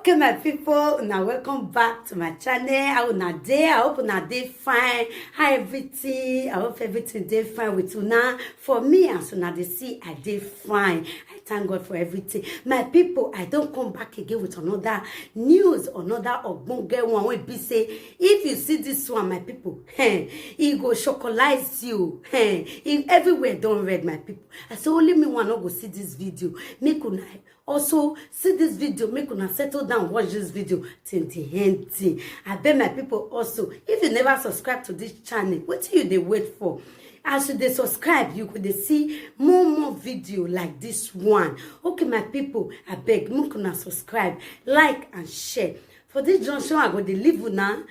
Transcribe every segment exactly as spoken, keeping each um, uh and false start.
Okay, my people, now welcome back to my channel. How una dey? I hope una dey fine. How everything? I hope everything dey fine with una. For me, as una dey see, I dey fine. I thank God for everything. My people, I don come back again with another news, another ogbonge one wey be say, if you see this one, my people, eh, e go chocolize you. Eh, e, everywhere don red, my people. I say only me one no go see this video. Make una also see this video, make una settle down, watch this video till the ending. I beg my people also, if you never subscribe to this channel, wetin you dey wait for? As you dey subscribe, you go dey see more more video like this one. Okay, my people, I beg, make una subscribe, like and share. For this junction, I go dey leave una.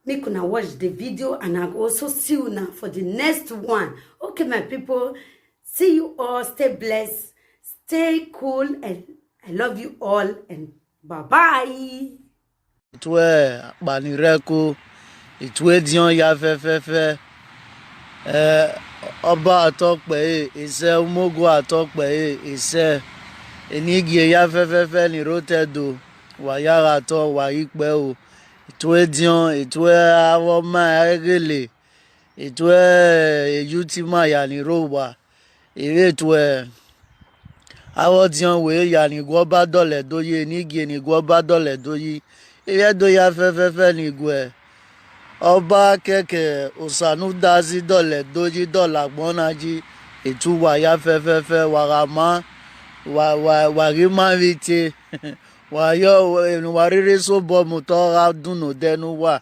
Make una watch the video and I go also see una for the next one. Okay, my people, see you all. Stay blessed, stay cool, and I love you all. And bye bye. Tuẹ akpa ni rre ẹko, ituẹ ediọn ya fẹfẹfẹ. Ẹ, ọba atọ kpẹre esẹ, umogo atọ kpẹre esẹ. Enigie ya fẹfẹfẹ ni rre otọ Ẹdo, wa ya gha tọ, wa ghi kpẹ o. Ituẹ ediọn, ituẹ avbe ọma ẹghele, ituẹ eyutima ya ni rre owa, ivbi ituẹ avbe ọdiọn wẹ ya ni gu ọba dọlọ Ẹdo yi, enigie ni gu ọba dọlọ Ẹdo yi, ivbi Ẹdo ya fẹfẹfẹ ni guẹ. Ọba kẹkẹ Osanudazi dọlọ Ẹdo yi, dọlọ agbọn na yi, etu uwa ya fẹfẹfẹ, wa gha ma, wa, wa, wa ghi ma vbe te, wa yọ, emwi ne uwa rhirhi sobọ mu otọ gha dunu odẹ ne uwa.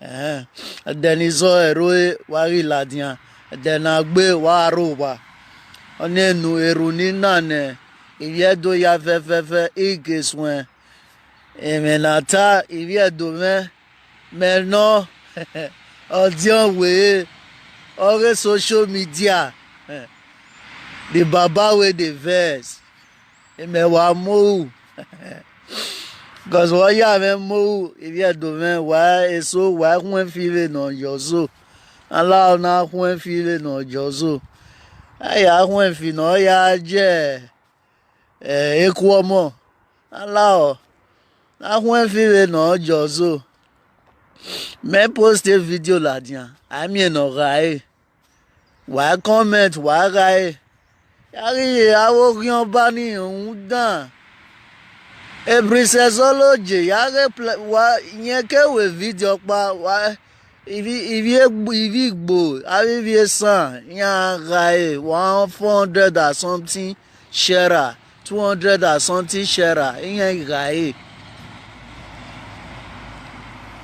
Ẹhẹn, ẹdẹ ni zọ ẹre wa ghi ladian, ẹdẹ ne a gbe wa rre owa. Ọnii enu erhu ni na ne ivbi Ẹdo ya fẹfẹfẹ, I ke suẹn. Ẹmwẹ ne a ta ivbi Ẹdo mwẹ, mẹ nọ, ọdiọn wẹ, ọghe social media, the baba wey dey vex, imẹ wa mu ru, cos vbe ọ ya mwẹ mu ru, ivbi Ẹdo mwẹ, wa eso, wa khuẹnfi vbe ne ọ yọ zo, a la ọ na khuẹnfi vbe ne ọ yọ zo, a ya khuẹnfi ne ọ ya je, eh, eku ọmọ, a la ọ na khuẹnfi vbe ne ọ yọ zo. Mẹ post video ladian, a miẹn ne ọ gha re. Wa comment, wa gha re. Ya ghi ye avbe oghian ọba ni rhunmwuda. E Princess Oloje, ya ghe pla-, wa, irẹn ke ru video ọkpa, wa, ivbi, ivbi egbo, ivbi igbo, avbe ivbi esan, iran gha re, one four hundred and something share, two hundred and something share, iran gha re.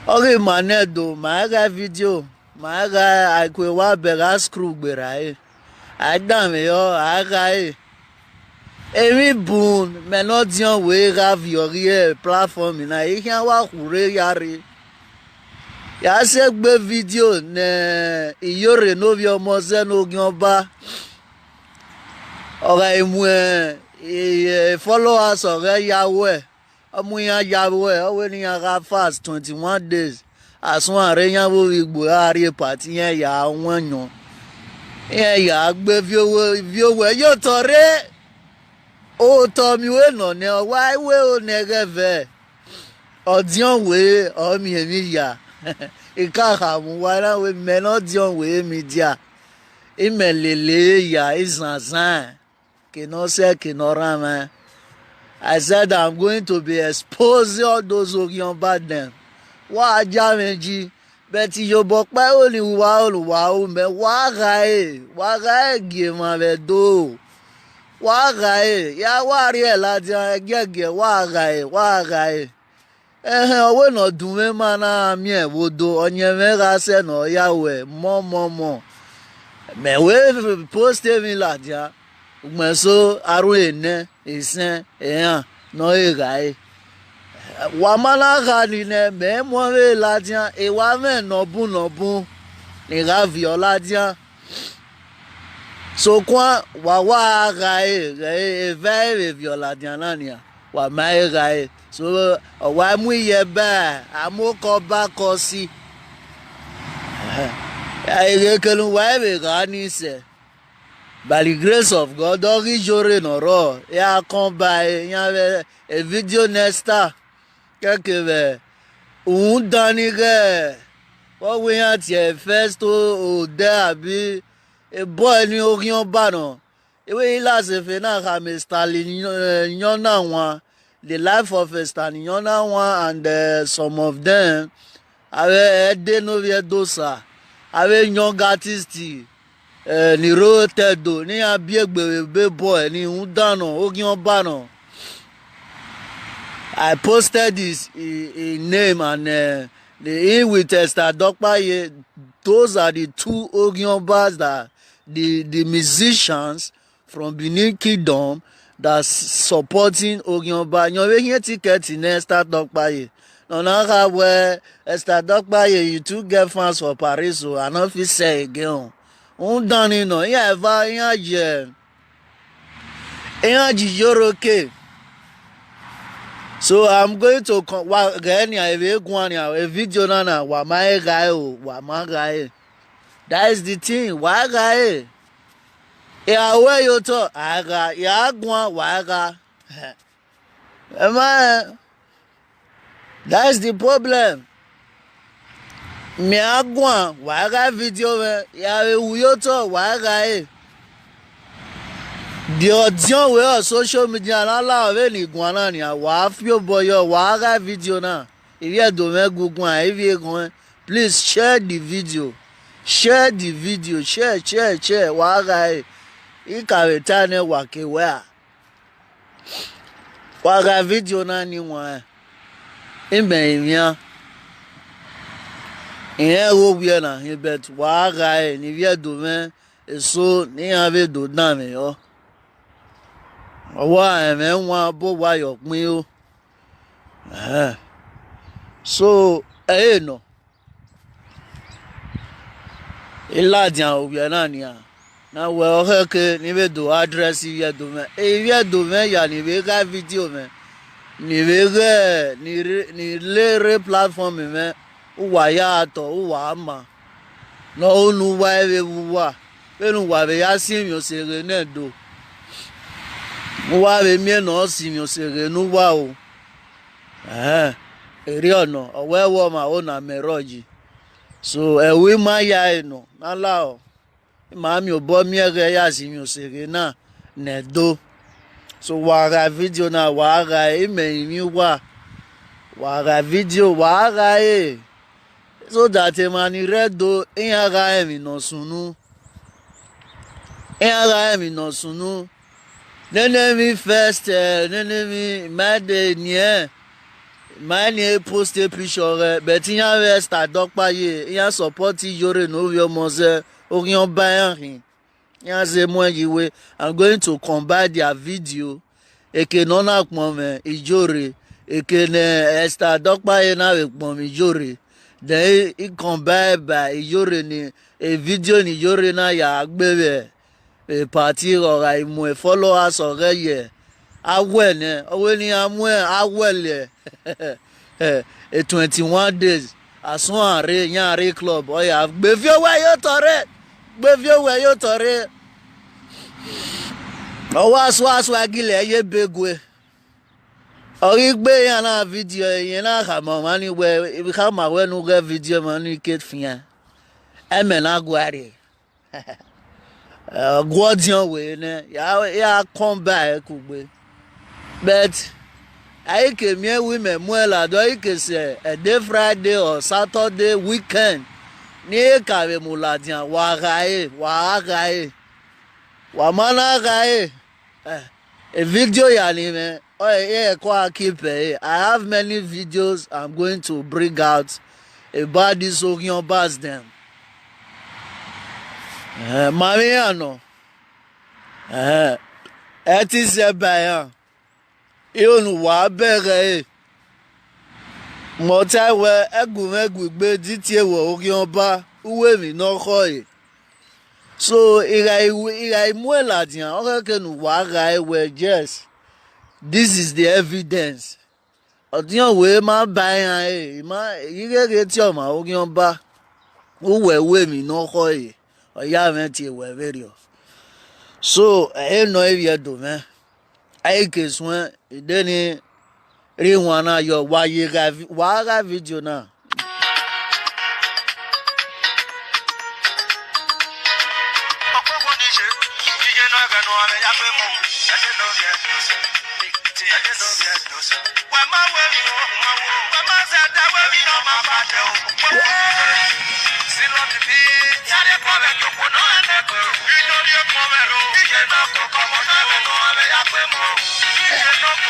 Ọ ghi ma nẹ do, ma gha video, ma gha, a i kue wa bẹghe a screw gberra re. A danmwehọ, a gha re. Emwi bun, mẹ ne ọdiọn wẹ gha viọ ghi platform na, I khian wa khure ya rre. Ya sẹ gbe video ne Iyore ne ovbi ọmọ zẹ ne oghian ọba. Ọ gha mu, eh, followers ọghẹ ya wẹ, ọ mu iran ya vbe, ọ wẹ ne iran gha fast twenty-one days. Asuan rre iran vbe ovbi igbo a rrie party, iran ya wọn yọn. Iran ya gbe viọ owẹ, viọ owẹ ye otọ rre. Otọ miẹn uwẹ nọ nẹ, ọ wa wẹ o nẹ ghẹ vẹ. Ọdiọn wẹ, ọ miẹn emwi ya. I ka kha mu uwa na wẹ mẹ ne ọdiọn wẹ media. Imẹ lele ya izanzan. Ke ne ọ sẹ, ke ne ọ rhan mwẹ. I said, I'm going to be exposing all those oghian ọba dem. Wa ja mwẹ ji, but iyobọ ọkpa ẹvbo ni wa ru, wa ru mẹ, wa gha re, wa gha re gie emwa vbe Ẹdo. Wa gha re, ya wa rrie ladian ẹgiẹgiẹ, wa gha re, wa gha re. Ẹhẹn, ọ wẹ ne ọ dunmwu ima na miẹn vbe odo, ọyẹnmwẹ gha sẹ ne ọ ya wẹ mọ, mọ, mọ. Mẹ wẹ post emwi ladian, ugbẹn eso, arhu enẹ, esẹn, eran ne ọ re gha re. Wa ma na gha ni nẹ, mẹ mu ọvbehe ladian, evba mwẹ nọ bun nọ bun ne I gha viọ ladian. Sokpan wa wa gha re, ghẹ evba ẹre vbe viọ ladian na nian, wa ma he gha re. So, ọ wa mu iye ẹba, a mu okọ ba kọ si. Ehe, kene uwa vbe gha ni sẹ. By the grace of God, ọ ghi Iyore ne ọ rrọọ, I a kọn ba ẹre, iran vbe e video ne Esther. kẹkẹ vbe rhunmwuda ni ighẹ vbe ọ wẹ iran tie Festo odẹ abi ebọ ni oghian ọba nọ. Ivbi Ilas efe na khama Stalin Yọnnawan, the life of Stalin Yọnnawan and some of them, avbe ẹdẹ ne ovbi Ẹdosa, avbe young artist ni rre otọ Ẹdo ne iran biegbe vbe ebe bọe ni rhunmwuda nọ, oghian ọba nọ. I posted his, his name and uh, the, him with Esther Dokpaye. Those are the two oghian ọbas that the the musicians from Benin Kingdom that supporting oghian ọba. Yọn vbe hiẹn ticket ne Esther Dokpaye. Nọ na kha wẹ Esther Dokpaye, you too get fans for Paris o, I no fit sẹ again o. Rhunmwuda ni nọ, iran eva iran ye, iran ye iyore ke. So I'm going to come, wa ghẹ nian, evbe guan nian, e video na na, wa ma he gha ẹre o, wa ma gha ẹre. That is the thing, wa gha ẹre. I a ru ẹre ye otọ, a gha, I a guan, wa gha. Ẹ ma rẹn. That is the problem. Mẹ a guan, wa gha video mwẹ, I a vbe ru ye otọ, wa gha ẹre. The ọdiọn wẹ ọ social media na la vbene I guan na nian, wa fi obọ yọ, wa gha video na. Ivbi Ẹdo mwẹ gu guan, ivbi eghọn, please share the video. Share the video, share, share, share, wa gha ẹre. I ka vbe ta nẹ wa ke wẹ a. Wa gha video na ni wan, imẹ emwian, irẹn ghe owiẹ na hin, but wa gha ẹre ne ivbi Ẹdo mwẹ eso ne iran vbe do danmwehọ. Ọ wa rẹn mwẹ wan obọ owa ye ọkpẹn o. Ẹhẹn. So, ẹre nọ, I ladian owiẹ na nian, na wẹ ọ khẹke ne I vbe do address ivbi Ẹdo mwẹ. Ivbi Ẹdo mwẹ ya ni vbe gha video mwẹ, ni vbe ghẹ, ni rre, ni le rre platform mwẹ, uwa ya tọ, uwa ma. Ne ọ ru ne uwa vbe vbe uwa, vbene uwa vbe ya sinmwi oseghe ne Ẹdo, ne uwa vbe miẹn ne ọ sinmwi oseghe ne uwa o. Ẹhẹn, erriọ nọ, ọ wẹ vbe ọmwa ro na mẹ rrọọ yi. So, ẹvbo ima ya ẹre nọ, na lahọ, ima miẹn obọ miẹn ẹghẹ ya sinmwi oseghe na ne Ẹdo. So, wa gha video na, wa gha ẹre, imẹ emwi uwa, wa gha video, wa gha ẹre. So that emwa ni rre Ẹdo, iran gha rẹn emwi ne ọ sunu. Iran gha rẹn emwi ne ọ sunu. Nene emwi first, eh, nene emwi, ima de niẹn, ima ni post picture ọghẹ, but iran vbe Esther Dokpaye, iran support Iyore ne ovbi ọmọ zẹ, oghian ọba iran khin. Iran zẹ muẹn yi wẹ, I'm going to combine their video. Eke ne ọ na kpọnmwẹ Iyore, eke ne Esther Dokpaye na vbe kpọnmwẹ Iyore, then I, I combine by Iyore ni, e video ne Iyore na ya gbe vbe e party, ọ gha mu followers ọghẹ ye awẹ nẹ, ọ wẹ ne iran mu awẹ lẹ e twenty-one days, asọn rre, iran rre club, ọ ya gbe viọ owẹ ye otọ rre, gbe viọ owẹ ye otọ rre. Ọ wa sua sua gilẹ ye ebe gue. Ọ ghi gbe iran na video, irẹn na khama ọmwa ni wẹ, I khama wẹ ne u ghẹ video emwa ni ke fian, ẹmẹ na gua rrie. Ọ guọdiọn wẹ nẹ, ya, ya kọn ba ẹre kugbe. But a i ke miẹn wẹ imẹ mu ẹn ladian, ọ i ke sẹ ẹdẹ Friday or Saturday weekend, ne I ka vbe mu ladian, wa gha ẹre, wa gha ẹre. Wa ma na gha ẹre. Eh, e video ya ni mwẹ, ọ, e, e, ko a keep ẹre. I have many videos I'm going to bring out about these oghian ọbas dem. Eh, ma vbe iran nọ. Eh, ẹ te sẹ ba iran. Iro ne uwa bẹghe ẹre. Mẹ ọ tae wẹ, ẹgu mwẹ gu egbe di tie vbe oghian ọba, uwu emwi ne ọ khọe. So, I gha, I gha mu ẹn ladian, ọ khẹke ne uwa gha ẹre wẹ, yes, this is the evidence. Ọdiọn wẹ ma ba iran ẹre, I ma, I ghe ghe tie ọmwa oghian ọba, uwẹ uwu emwi ne ọ khọe, ọ ya mwẹ tie wẹ vberriọ. So, ẹre nọ ivbi Ẹdo mwẹ. A i ke suẹn, I de ni, Rhie ihuan na yọ, wa ye gha vi-, wa gha video na.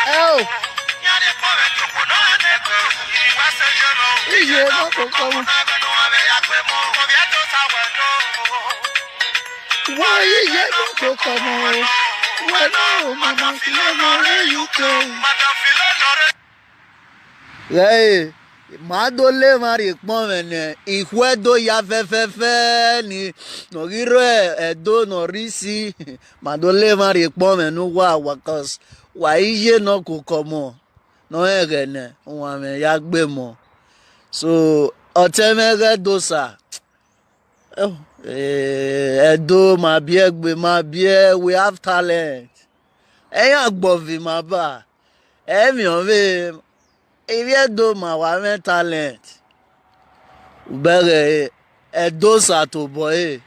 Oh. Iye nọ koko mu. Wa iye nọ koko mu. Wẹ ne ọ ma ma filo nọ re U K. Ghẹ, ma do le emwa rhie ekpọnmwẹ nẹ, ikhuẹ do ya fẹfẹfẹ ni, ne ọ ghi rre Ẹdo ne ọ rre isi, ma do le emwa rhie ekpọnmwẹ ne uwa wa, cos wa iye nọ koko mu. Ne ọ rẹn ẹghẹ nẹ, uwanmwẹ ya gbe mọ. So, ọtẹn mwẹ ghe Ẹdosa, eh, Ẹdo ma biẹ gbe, ma biẹ, we have talent. Ẹyan gbọvi ma ba, ẹmwẹ ọvbe, ivbi Ẹdo ma wa mwẹ talent. Ubẹghe Ẹdosa tobọ ẹre.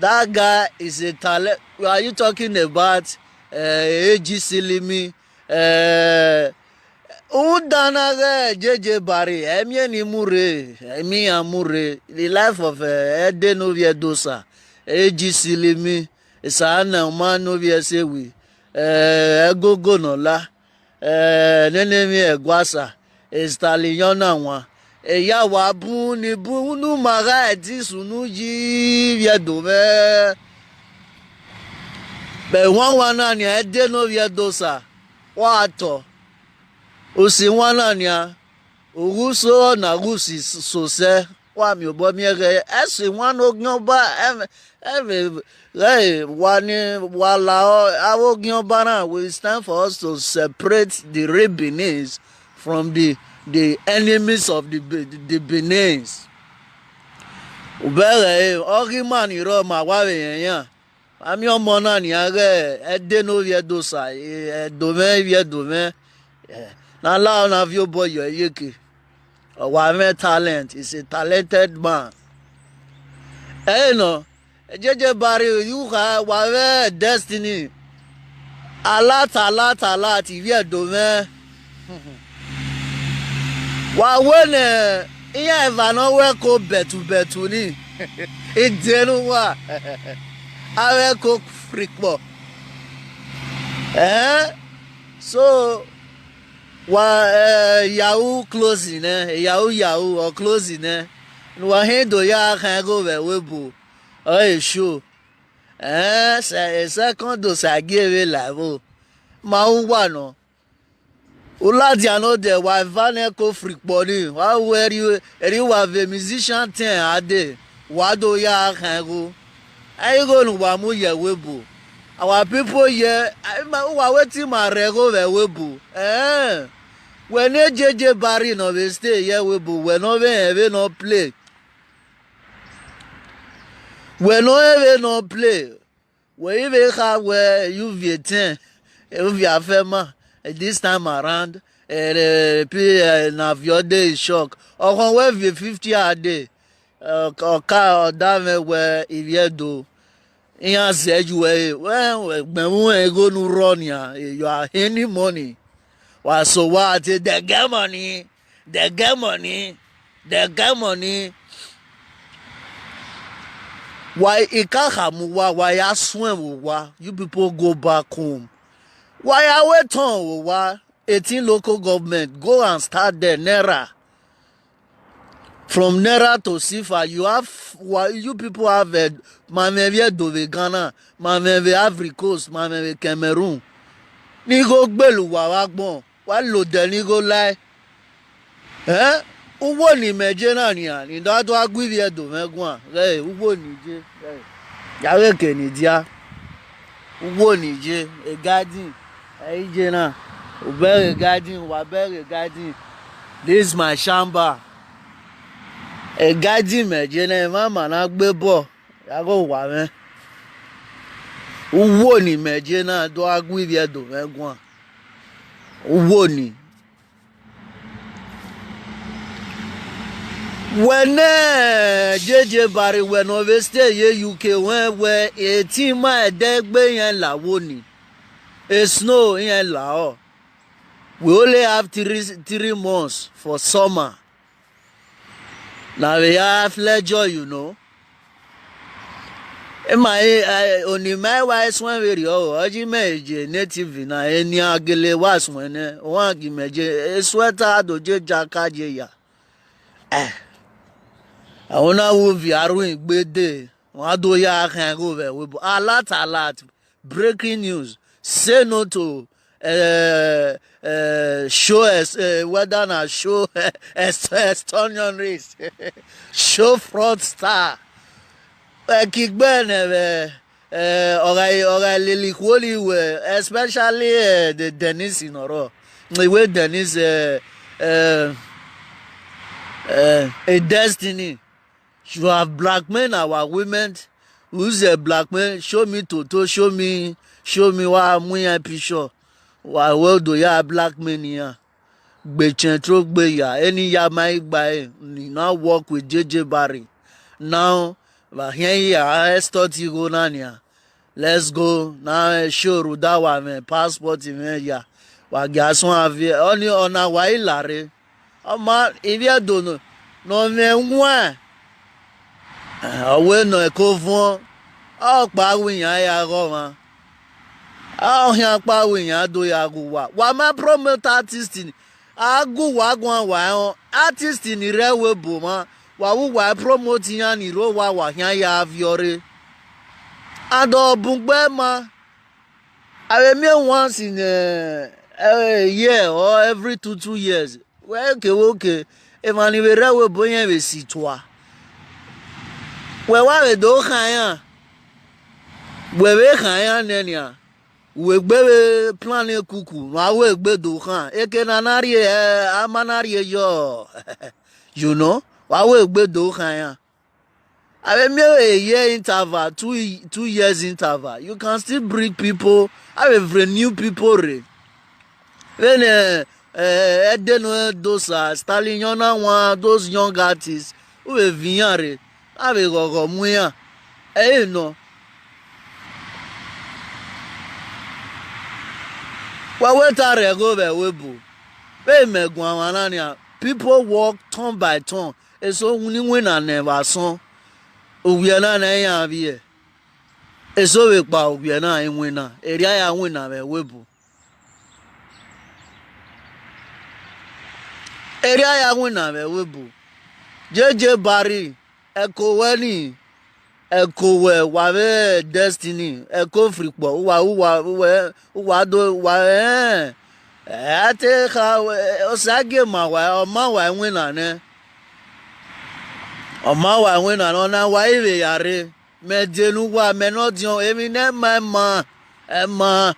That guy is a talent. Are you talking about, eh, A G Silimi? Eh, rhunmwuda na ghe Jeje Barry, ẹmwẹ ni mu rre, ẹmwẹ iran mu rre. The life of, eh, Ẹdẹ ne ovbi Ẹdosa, A G Silimi, Esanamọ ne ovbi Ẹsewi, eh, Ẹgogo ne ọ la, eh, nene emwi Ẹguasa, Stallion na wan. Eya wa bun ni bun unu ma gha ẹdẹ sunu yi vbe Ẹdo mwẹ. Vbe wanwan na nian, Ẹdẹ ne ovbi Ẹdosa, wa tọ. Usi wan na nian, ughuso na ghe usi sosẹ, wa miẹn obọ miẹn ghẹ, ẹse wan ne ogiọba, ẹmwẹ, ẹmwẹ, ghẹ, wa ni, wa la ọ, avbe ogiọba na, we, it's time for us to separate the real Benin from the, the enemies of the Be-, the Benin. Ubẹghe, ọ ghi ima ni rrọọ ma wa vbe rẹn iran. A miẹn ọmọ na nian ghe Ẹdẹ ne ovbi Ẹdosa, Ẹdo mwẹ, ivbi Ẹdo mwẹ, eh, ne a la na viọ obọ yọ iyeke. Ọ wa mwẹ talent, is a talented man. Ẹre nọ, Jeje Barry, u kha wa vbe destiny. Alert, alert, alert, ivbi Ẹdo mwẹ. Wa wẹ ne iran eva ne ọ wẹ ko bẹtu bẹtu ni, idin ne uwa, avbe ko frikpọ. Eh? So, wa, eh, yahoo closing nẹ, yahoo yahoo ọ closing nẹ, ne uwa hin do ya khan igho vbe ẹvbo ebo, ọ re show. Eh, sẹ, second do sa gie vbe la ẹvbo, ma uwa nọ. U ladian ne odẹ, wa eva nẹ ko frikpọ ni, wa ru ẹre, ẹre uwa vbe musician ten a dee, wa do ya khan igho. Ẹ igho ne uwa mu ye ẹvbo ebo. Our people ye, a, ima, uwa wẹ te ima rre igho vbe ẹvbo ebo. Ẹẹn, wẹ ne Jeje Barry ne ọ vbe stay ye ẹvbo ebo, wẹ ne ọ vbe rẹn vbene ọ play. Wẹ ne ọ rẹn vbene ọ play. Wẹ i vbe kha wẹ ye uvie ten, uvie afẹma, this time around, eh, pe, eh, na viọ dee shock. Ọ khọn wẹ viọ fifty a dee, eh, ọ ka, ọ da mwẹ wẹ ivbi Ẹdo, iran zẹ ye uẹ, wẹ, wẹ gbẹn vbe igho ne u rrọọ nian, you are earning money. Wa so wa te, they get money, they get money, they get money. Wa i ka khama uwa, wa ya suẹn vbe owa, you people go back home. Wa ya wẹ tọn vbe owa, eighteen local government, go and start there, naira. From naira to sifa, you have, wa, you people have, eh, ma mwẹ vbe Ẹdo vbe Ghana, ma mwẹ vbe Ivory Coast, ma mwẹ vbe Cameroon. Ne igho gbele uwa vbe agbọn, wa la odẹ ne igho lae. Eh? Uwu ni mẹ je na nian, ne I da do a gu ivbi Ẹdo mwẹ guan. Ghẹ, uwu ni je, ghẹ. Ya ghe ke ni dia. Uwu ni je, a garden. Ẹ i je na. U bẹghe garden, wa bẹghe garden. This is my shamba. A garden mẹ je na, emwa ma na gbe ball. Ya ghe owa mwẹ. Uwu ni mẹ je na, do a gu ivbi Ẹdo mwẹ guan. Uwu ni. Wẹ ne J J Barry, wẹ ne ọ vbe stay ye U K, wẹ wẹ etin ma ẹdẹ egbe iran la wo ni, e snow iran la ọ. We only have three, three months for summer. Na vbe ya flẹjọ, you know. Ima e, e, oni ma wa suẹn vberriọ, ọ ji mẹ je native na, eni a gele wa suẹn nẹ, ohan gi mẹ je, e sweater do je jaka je ya. Eh, a wẹ na wu viọ arhuin gbe dee, wa do ya khian igho vbe ẹvbo ebo. Alert, alert, breaking news, say no to, eh, eh, show ex-, eh, whether na show ex-, extortionist, show fraudster. Ẹkigbe ne vbe, eh, ọ gha, ọ gha lele ikhuo ni wẹ, especially, eh, the Dennis ne ọ rrọọ, iwẹ Dennis, eh, eh, eh, a Destiny. You have blackmail our women. Who's a blackmail? Show me toto, show me, show me wa mu iran picture. Wa wẹ do ya blackmail iran. Gbe chẹn tro gbe ya, eni ya ma i gba ẹre, ni na work with J J Barry. Now, vbe a khian ya extort igho na nian. Let's go, na show rhunmwuda wa mwẹ passport mwẹ ya. Wa gia suẹn aviẹ, ọni ọna wa i la rre. Ọ ma, ivbi Ẹdo nọ, ne ọ mwẹ ẹwaẹn, ọ wẹ nọ ẹko vuọn, ọkpa wẹ iran ya ghe ọmwa. A khian kpa wẹ iran do ya ghe uwa. Wa ma promote artist ni, a gu uwa guan wa rẹn, artist ni rre ẹvbo ebo mwa, wa wu wa promote iran ni rre owa, wa khian ya viọ rre. And ọ bun gbe ma, a vbe miẹn once in a, a year or every two, two years. Wẹ kevbe oke, emwa ni vbe rre ẹvbo ebo iran vbe si tua. Wẹ wa vbe do khan iran, wẹ vbe khan iran nẹ nian, wẹ gbe vbe plan kuku, wa wẹ gbe do khan, eke ne a na rhie, eh, a ma na rhie yọ, you know, wa wẹ gbe do khan iran. A vbe miẹn vbe a year interval, two, two years interval, you can still bring people, a vbe bring new people rre. Vbene, eh, ẹdẹ nọ, those are stallion na wan, those young artists, u vbe viọ iran rre, a vbe ghọghọ mu iran. Ẹ i re nọ. Wa wẹ ta rre ẹghẹ ovbi ẹvbo ebo. Vbe imẹ guan mwa na nian, people work turn by turn. Eso winna iwinna ne ẹvbo asọn, owiẹ na ne iran vbiẹ. Eso vbe kpa owiẹ na i winna, erriọ a ya winna vbe ẹvbo ebo. Erriọ a ya winna vbe ẹvbo ebo. J J Barry, ẹko wẹ ni, ẹko wẹ wa vbe Destiny, ẹko frikpọ, uwa, uwa, uwa, uwa do, uwa, eh, eh, a te kha, eh, Osagie ma wa, ọ ma wa winna nẹ. Ọ ma wa winna nẹ, ọna wa i vbe ya rre. Mẹ de ne uwa, mẹ ne ọdiọn, emwi ne ẹ ma, ẹ ma, ẹ ma.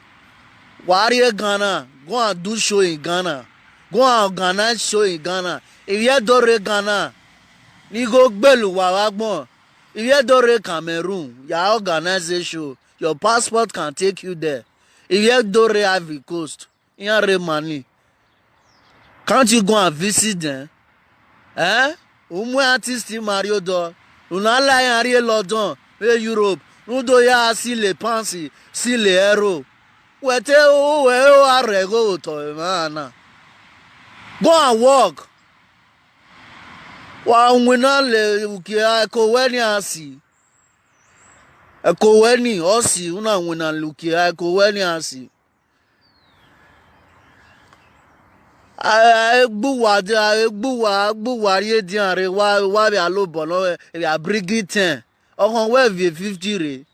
Wa rrie Ghana, go and do show in Ghana. Go and organize show in Ghana. Ivbi Ẹdo rre Ghana, ne igho gbele uwa vbe agbọn. Ivbi Ẹdo rre Cameroon, ya organize a show. Your passport can take you there. Ivbi Ẹdo rre Ivory Coast, iran rre Mali. Can't you go and visit them? Eh? U mu artist ma rrie odọ, u na la iran rrie London, vbe Europe, rhunmwuda ya sile pounds, sile euro. Wẹ te u, wẹ u gha rre ẹghẹ vbe otọ emwa na. Go and work. Wa winna le uki ẹko wẹ ni a si. Ẹko wẹ ni, ọ si, u na winna le uki ẹko wẹ ni a si. A, a gbe uwa de, a gbe uwa, a gbe uwa rrie edian rre, wa, wa vbe a lobọ nọ, vbe a bring it ten. Ọkhọn wẹ viọ fifty rre,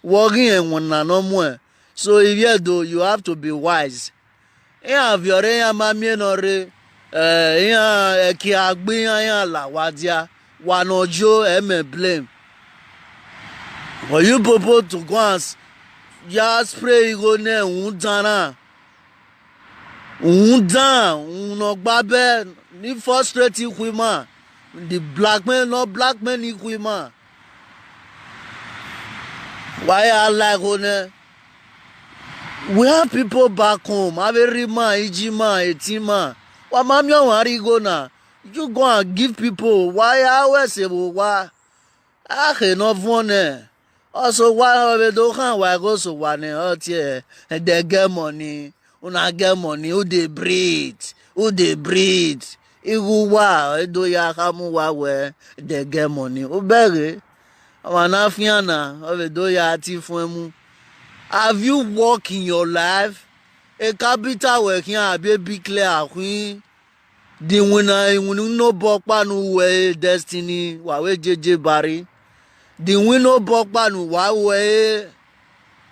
wẹ ọ ghi rẹn ẹwẹn na ne ọ muẹn. So, ivbi Ẹdo, you have to be wise. Iran viọ rre, iran ma miẹn ne ọ rre, eh, iran ẹki a gbe iran, iran la wa dia, wa ne ọ yo, ẹ mẹ blame. For you people to go and s-, ya spray igho ne rhunmwuda na. Rhunmwuda, rhunmwuda ne ọ gba bẹ, ni frustrate ikhuo ima, the blackmail, ne ọ blackmail ikhuo ima. Wa ya la igho nẹ. We have people back home, avbe erha ima, iji ima, eti ima. Wa ma miẹn ọmwa rre igho na. You go and give people owa ya ru ẹse vbe owa. A khe ne ọ vuọn nẹ, ọsowa ọ vbe do khan wa ighe ọsowa nẹ, ọ tie dẹgẹmọ ni, una gẹmọ ni, u dey breathe, u dey breathe. Ighe uwa ọre do ya khama uwa wẹ dẹgẹmọ ni, u bẹghe. Ọmwa ne a fian na, ọ vbe do ya ti fuẹn mu. Have you work in your life? Ekabita wẹ khian abi ebikle akhuin? De iwinna, iwinna obọ ọkpa ne u ru ẹre, Destiny, wa wẹ jeje ba rre. De iwinna obọ ọkpa ne uwa ru ẹre,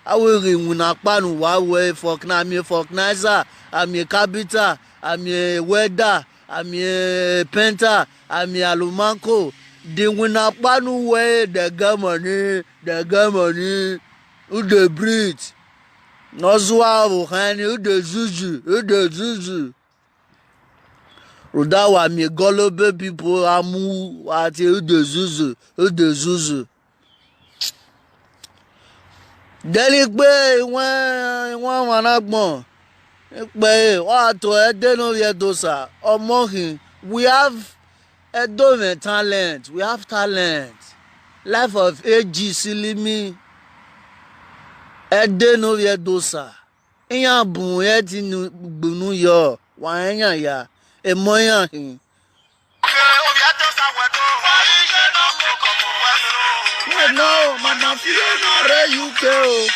a wẹ ghe iwinna ọkpa ne uwa ru ẹre, fọkna, a miẹn fọknaiza, a miẹn kabita, a miẹn wẹda, a miẹn pẹnta, a miẹn alumanko. De iwinna ọkpa ne u ru ẹre, dẹgẹmọ ni, dẹgẹmọ ni, u dey breathe. Ne ọ zua vbe okhan ni, u dey zuzu, u dey zuzu. Rhunmwuda wa miẹn gullible people gha mu, wa tie u dey zuzu, u dey zuzu. Dẹlegbe, iwẹn, iwẹn ọmwa na agbọn, ikpẹre, ọ gha to ẹdẹ ne ovbi Ẹdosa, ọmọ khin, we have Ẹdo mwẹ talent, we have talent. Life of A G Silimi, ẹdẹ ne ovbi Ẹdosa. Iran bun ẹtin ne ugbunu yọ, wa rẹn iran ya, emọ iran khin. Wẹ nọ, madam Philo nọ rre U K o.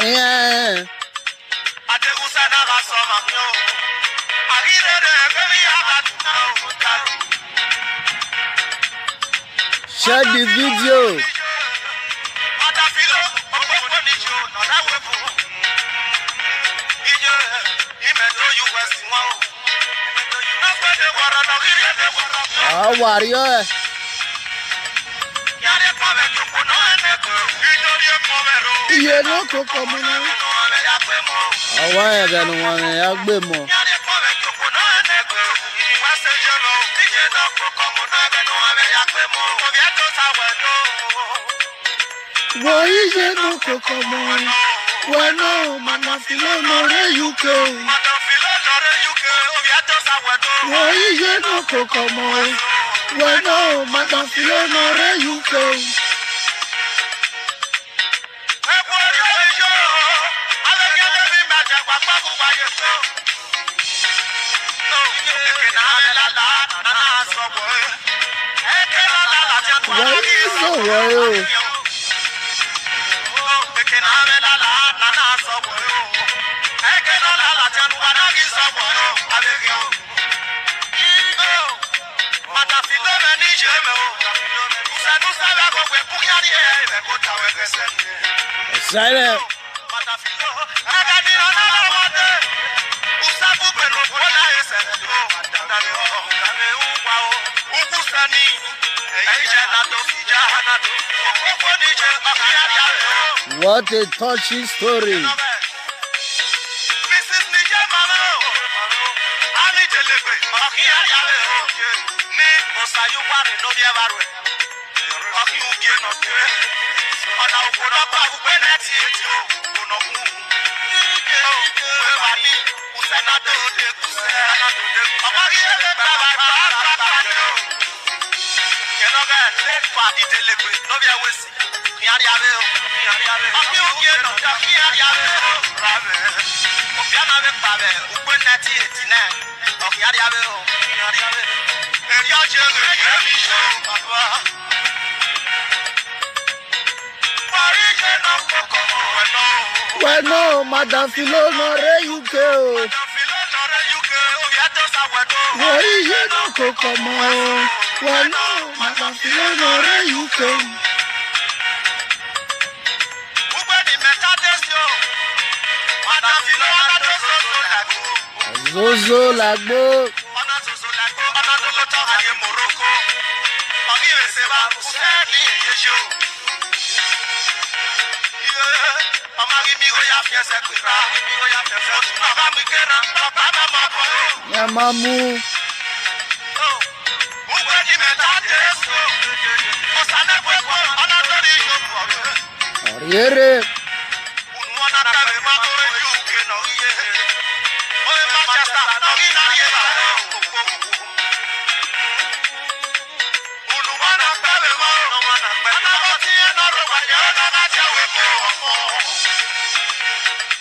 Iran. Share the video. A wa rriọ ẹe. Iye ne okoko mu na. Ọ wa rẹn ẹghẹ ne uwa mwẹ ya gbe mọ. Wẹ iye ne okoko mu. Wẹ nọ, madam Philo nọ rre U K. Wẹ iye ne okoko mu. Wẹ nọ, madam Philo nọ rre U K. Wẹ i sẹ wẹ o. Silence. What a touching story. Wẹ nọ, madam Philo nọ rre U K o. Wẹ iye ne okoko mu o. Wẹ nọ, madam Philo nọ rre U K. Zozo lagbo. Ya ma mu. Ọrriere. Manchester, ọ ghi na rhie evbare. Unu wa na gbe vbe emọ, ọ na gbe, ọ na gbe ọtẹn ne ọ rre owa ye, ọ na gha dia wẹ ko.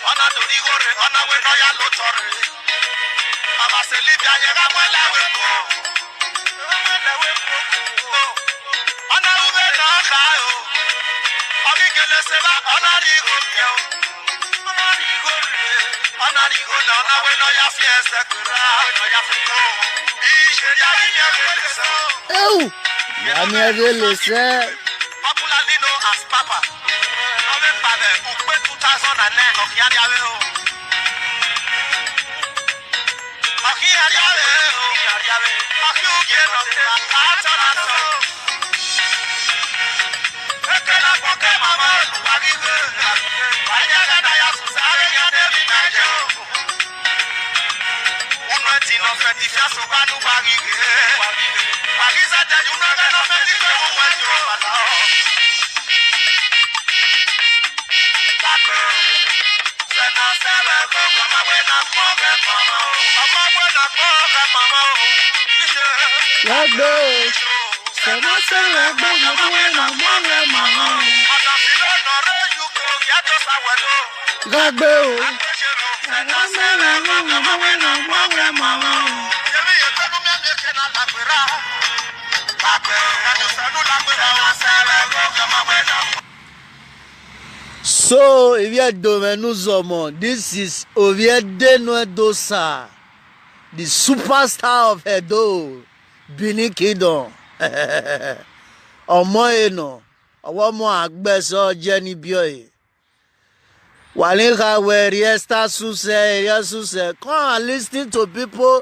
Ọ na do rhie igho rre, ọ na wẹ ne ọ ya la otọ rre. Ọmwa sẹ Libya ye gha mu ẹlẹ wẹ ko. Ọ na ru vbene ọ kha o. Ọ ghi gele sẹ evba, ọ na rhie igho rre o. Ọ na rhie igho rre. Ọ na rhie igho na, ọ na wẹ ne ọ ya fi ẹsẹ kpera, ọ na ya fi ko. Iye ya ghi miẹn vbe lele sẹ. Eu, ya miẹn vbe lele sẹ. Popularly known as Papa. Ọ vbe kpa vbe ukpe two thousand and nine, ọ khian rhie avbe o. Ọ khian rhie avbe o. Ọ khian ugie nọ, a tọ na sẹ o. Ekena kpọkẹ mama, wa ghi ghe. Wa ya gha na ya susa, ya de bi na je o. Unu ẹtin nọ fẹti fian sokpan ne uwa ghi ghe. Wa ghi zẹdẹ ye unu ẹghẹ nọ fẹti ke vbe uwẹ yo. Sẹ ne ọ sẹ vbe ẹvbo, ọma wẹ na kpọn ọghẹ mama o. Ọma wẹ na kpọn ọghẹ mama o. Iye. Wa gbe o. Sẹ ne ọ sẹ vbe ẹvbo, ọma wẹ na kpọn ọghẹ mama o. Ọdafilo nọ rre U K, ovbi Ẹdosa wẹ do. Gha gbe o. So, ivbi Ẹdo mwẹ ne u zọmọ, this is Ovbi Ẹdo ne Ẹdosa, the superstar of Edo, Benin Kingdom. Ọmọ ẹre nọ, ọvbọmọ agbẹsẹ ọ jẹ ne ibiọe. Wa ni kha wẹ, erriọ Esther susẹ, erriọ susẹ. Come and listen to people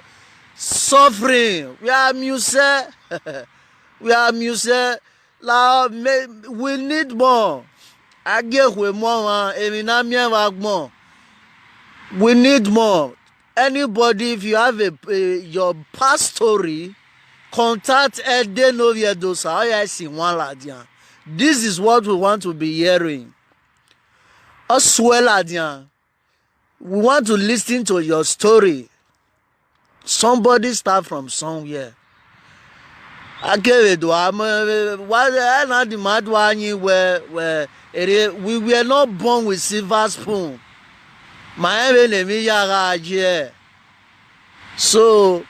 suffering. We are musẹ. We are musẹ. La, me, we need more. A gie ekhue mu ọmwa, emwi ne a miẹn vbe agbọn. We need more. Anybody, if you have a, a, your past story, contact Ẹdo ne Ovbi Ẹdosa, ọ ya si wan ladian. This is what we want to be hearing. Ọ suẹ ladian. We want to listen to your story. Somebody start from somewhere. A kevbe do a mọ, wa, ẹ na demand wa yin wẹ, wẹ, erriọ, we were not born with silver spoon. Ma rẹn vbene emwi ya gha ye. So,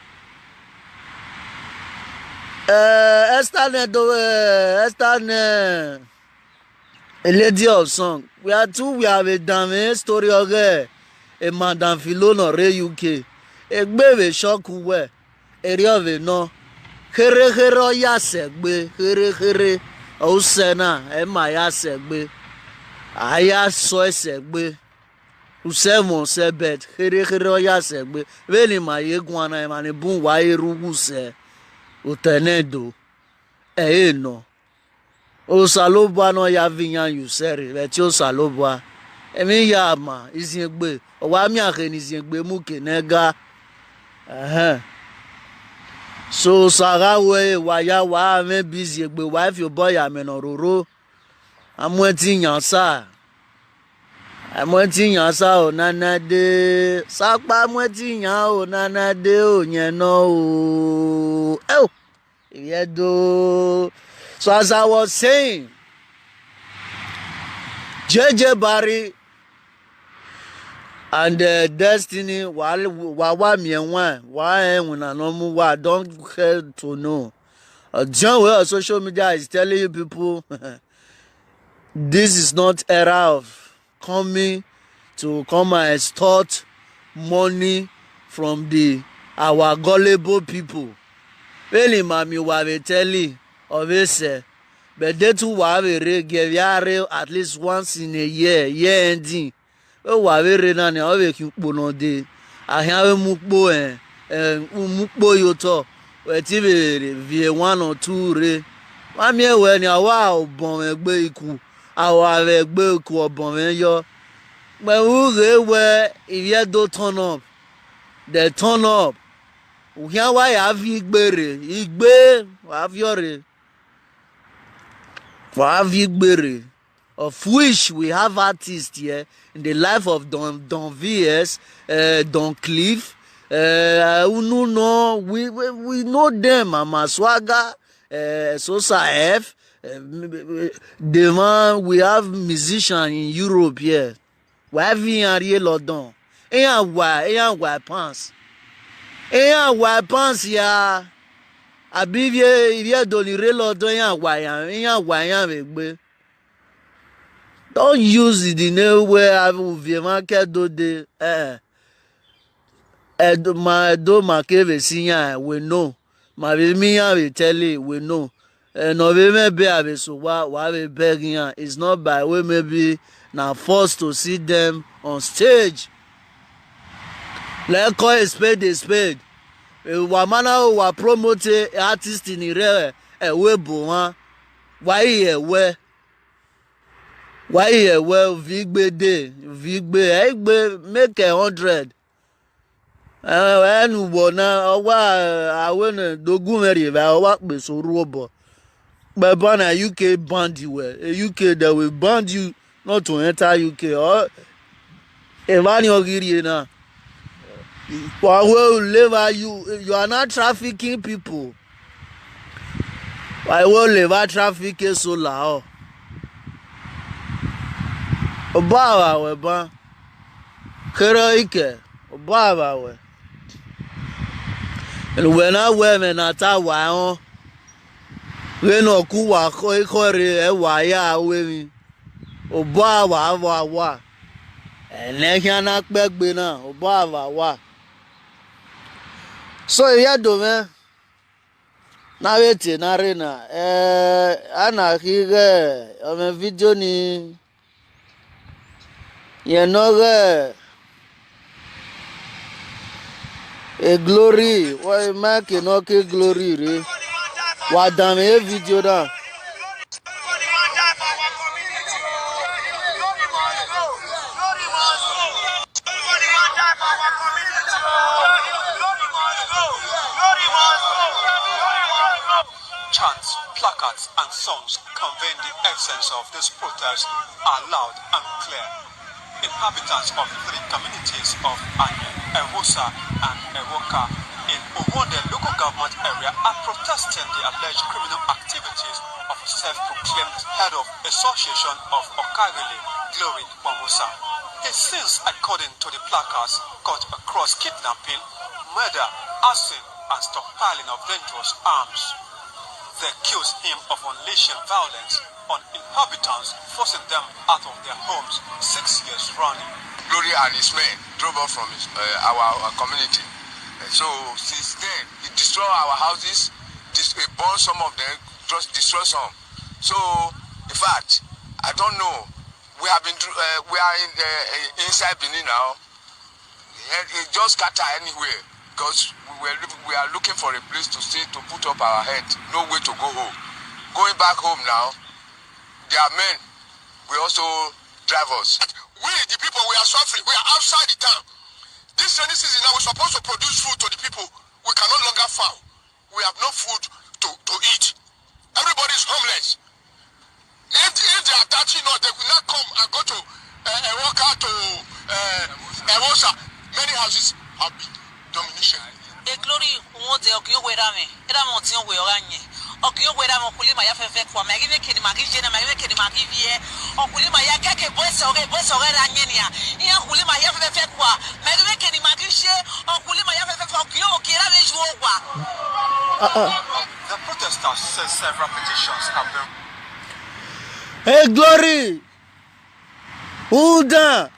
eh, Esther nẹ do, eh, Esther nẹ, a lady of song. We are too, we have a danmwẹ story ọghe, eh, Madam Philo nọ rre U K. Egbe vbe shock uwẹ, erriọ vbe nọ. Kherhe kherhe ọ ya sẹ egbe, kherhe kherhe, ọ sẹ na, ẹ ma ya sẹ egbe. A ya sọ ẹsẹ egbe. Usẹ mwẹ ọsẹ, but kherhe kherhe ọ ya sẹ egbe. Vbene ima ye guan na, emwa ni bun wa i rre uwu sẹ, otọ nẹ do, ẹ i re nọ. Osanobua ne ọ ya viọ iran ye usẹ rre, vbe ẹtin Osanobua. Emwi ya ma, iziengbe, ọ wa miẹn akhe ne iziengbe mu ke ne ẹga. Ẹhẹn. So, Osa gha ru ẹre, wa ya, wa mwẹ ebe iziengbe, wa i fi obọ ya amẹ ne ọ roro. A mu ẹtin yan Osa. A mu ẹtin yan Osa o nana de. Sakpa mu ẹtin yan o nana de o, yẹn nọ o. Ẹo. Ivbi Ẹdo. So as I was saying, J J Barry and, uh, Destiny, wa, wa, wa miẹn wan, wa rẹn iwinna ne ọ mu wa, don't care to know. Uh, John Way on social media is telling you people, this is not era of coming to come and extort money from the, our gullible people. Vbene ima miẹn uwa vbe telly, ọ vbe sẹ, but deghẹ uwa vbe rre, gie vbe a rre at least once in a year, year ending. Vbe uwa vbe rre na nia, ọ vbe khian ukpo ne ọ dee. A khian vbe mu ukpo, eh, eh, mu ukpo ye otọ, wẹ te vbe viọ one or two rre. Ma miẹn wẹ nia, wa obọ mwẹ egbe iku, a wa vbe egbe iku obọ mwẹ yọ. Mẹ vbe u ghe wẹ, Ivbi Ẹdo turn up, they turn up. U khian wa ya viọ igbe rre, igbe, wa viọ rre. Wa viọ igbe rre. of which we have artists here in the life of Don, Don V S, uh, Don Cliff, uh, unu no, we, we, we know them, Mama Swagger, uh, Sosa F, uh, the man, we have musician in Europe here. Wa viọ iran rrie London. Iran wa, iran wa pounds. Iran wa pounds ya. Abi ivie, ivie do ni rre London, iran wa iran, iran wa iran vbe egbe. Don't use the name where I will be man ke do de. Eh. Ẹdo ma, Ẹdo ma kevbe si iran, we know. Ma vbe miẹn iran vbe tẹle, we know. Ẹ ne ọ vbe mwẹ bẹ a vbe so wa, wa vbe bẹghe iran. It's not by way maybe na forced to see them on stage. Let's call a spade a spade. Eh, wa ma na wa promote artist ni rre ẹvbo ebo mwa. Wa i ẹwẹ. Wa i ẹwẹ, ovigbe de, ovigbe, ẹ i gbe make a hundred. Ẹ, ẹ ne uwọ na, ọ wa, a wẹ ne do gu mwẹ rrie evba, ọ wa kpe so rhu obọ. Kpẹ ban na U K ban wẹ, U K they will ban you not to enter U K. Ọ, evba ni ọ ghi rrie na. Wa wẹ u leva, you, you are not trafficking people. Wa wẹ u leva traffic eso lahọ. Obọ ava wẹ ban. Kherhe ọ i kẹ, obọ ava wẹ. Wẹ na wẹ ẹmwẹ ne a ta wa ẹnrẹn, vbene ọ ku uwa ekhọe rre, ẹ wa ya ru emwi. Obọ ava vbe a wa. Ẹnẹ khian na kpẹgbe na, obọ ava wa. So, ivbi Ẹdo mwẹ, ne a vbe tie na rre na, eh, a na khin ighẹ ọ mwẹ vidio ni, rẹn ne ọ ghe e Glory, wa ma ke ne ọ ke Glory rre, wa danmwẹ e vidio na. Chants, placards, and songs conveying the essence of this protest are loud and clear. Inhabitants of three communities of Anye, Ewosa, and Ewoka in Uwonde local government area are protesting the alleged criminal activities of a self-proclaimed head of association of Okagele, Glory Gbomusa. He sins, according to the placards, cut across kidnapping, murder, arson, and stockpiling of dangerous arms. They accuse him of unleashing violence on inhabitants, forcing them out of their homes six years running. Glory and his men drove off from his, uh, our, our community. Uh, so since then, he destroyed our houses, dis-, he burned some of them, just destroyed some. So, in fact, I don't know. We have been, dr-, uh, we are in the, uh, inside Benin now. He, he just scatter anywhere because we were look-, we are looking for a place to stay, to put up our head. No way to go home. Going back home now, their men will also drive us. We, the people, we are suffering. We are outside the town. This rainy season now, we're supposed to produce food to the people. We can no longer farm. We have no food to, to eat. Everybody is homeless. If, if they are touching us, they will not come and go to, uh, Ewoka to, uh, Ewosa. Many houses have been domination. E Glory, Uwonde, ọ gie owẹ erha mwẹ, erha mwẹ ọtiọnwẹ ọ gha yẹn. Ọ gie owẹ erha mwẹ, ọkhulo ima ya fẹfẹ kua, ma ghi vbe eke ne ima ghi ye na, ma ghi vbe eke ne ima ghi viẹ. Ọkhulo ima ya kẹkẹ, boys ọghẹ, boys ọghẹ ra yẹn nia. Iran ọkhulo ima ya fẹfẹ kua, ma ghi vbe eke ne ima ghi ye. Ọkhulo ima ya fẹfẹ kua, ọ gie, ọ gie erha mwẹ yu owa. The protesters say several petitions have been E Glory, udan,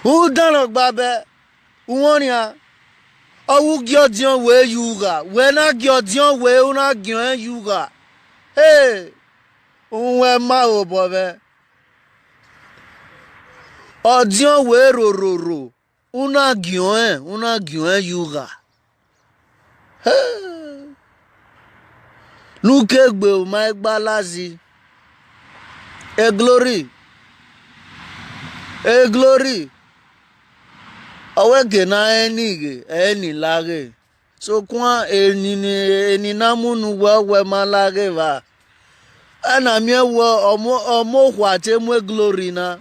udan ne ọ gba bẹ, uwọnrian, ọ wu gie ọdiọn wẹ yu gha, wẹ na gie ọdiọn wẹ, u na gie ọẹn yu gha. Hey, uwẹ ma obọ mwẹ, ọdiọn wẹ rororo, u na gie ọẹn, u na gie ọẹn yu gha. Ne u ke gbe ma egbe alazi. E Glory, e Glory, ọ wẹ ke ne a rẹn ni ghe, ẹ i rẹn ni la ghe. Sokpan eni ne, eni ne a mu ne uwẹ, ọ wẹ ma la ghe evba. a na miẹn wẹ ọmọ, ọmọ okhuo a te mu Glory na,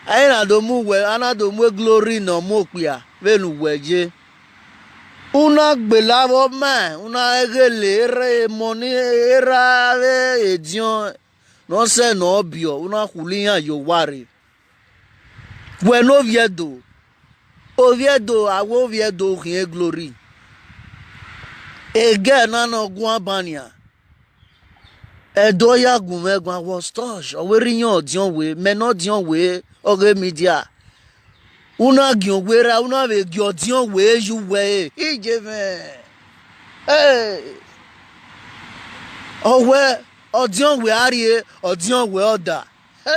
a i na do mu wẹ, a na do mu Glory ne ọmọ okpia vbene uwẹ ye. U na gbele avbe ọmaẹn, u na ghele erha emọ ni, erha avbe ediọn ne ọ sẹ ne ọ biẹ, u na khulu iran ye owa rre. Wẹ ne Ovbi Ẹdo, Ovbi Ẹdo, a wẹ Ovbi Ẹdo khian Glory. Egẹ na ne ọ guan ban nian. Ẹdo ya gu mwẹ guan, wọ stọsh, ọ wẹ rre iyan ọdiọn wẹ, mẹ ne ọdiọn wẹ, ọghe media. U na giẹn uwẹ ra, u na vbe gie ọdiọn wẹ ye uwẹ re, iye mwẹ. Hey! Ọ wẹ, ọdiọn wẹ a rrie, ọdiọn wẹ ọ da. Hey!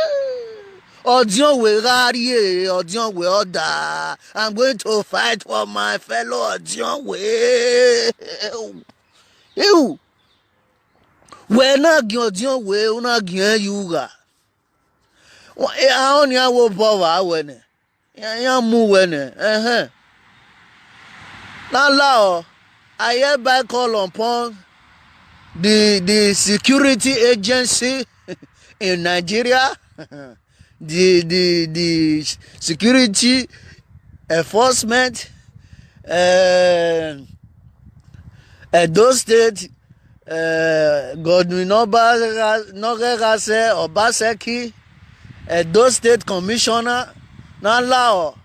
Ọdiọn wẹ gha rrie, ọdiọn wẹ ọ da. I'm going to fight for my fellow ọdiọn wẹ. Iu. Wẹ na giẹn ọdiọn wẹ, u na giẹn ye ugha. Wa, e, a ọnii a wẹ obọ vba wẹ nẹ. Iran, iran mu wẹ nẹ, ẹhẹn. Na la ọ, I hereby call upon the, the security agency in Nigeria, the, the, the security enforcement, eh, Edo State, eh, Godwin Oba-, Nogheghase Obaseki, Edo State Commissioner, na la ọ,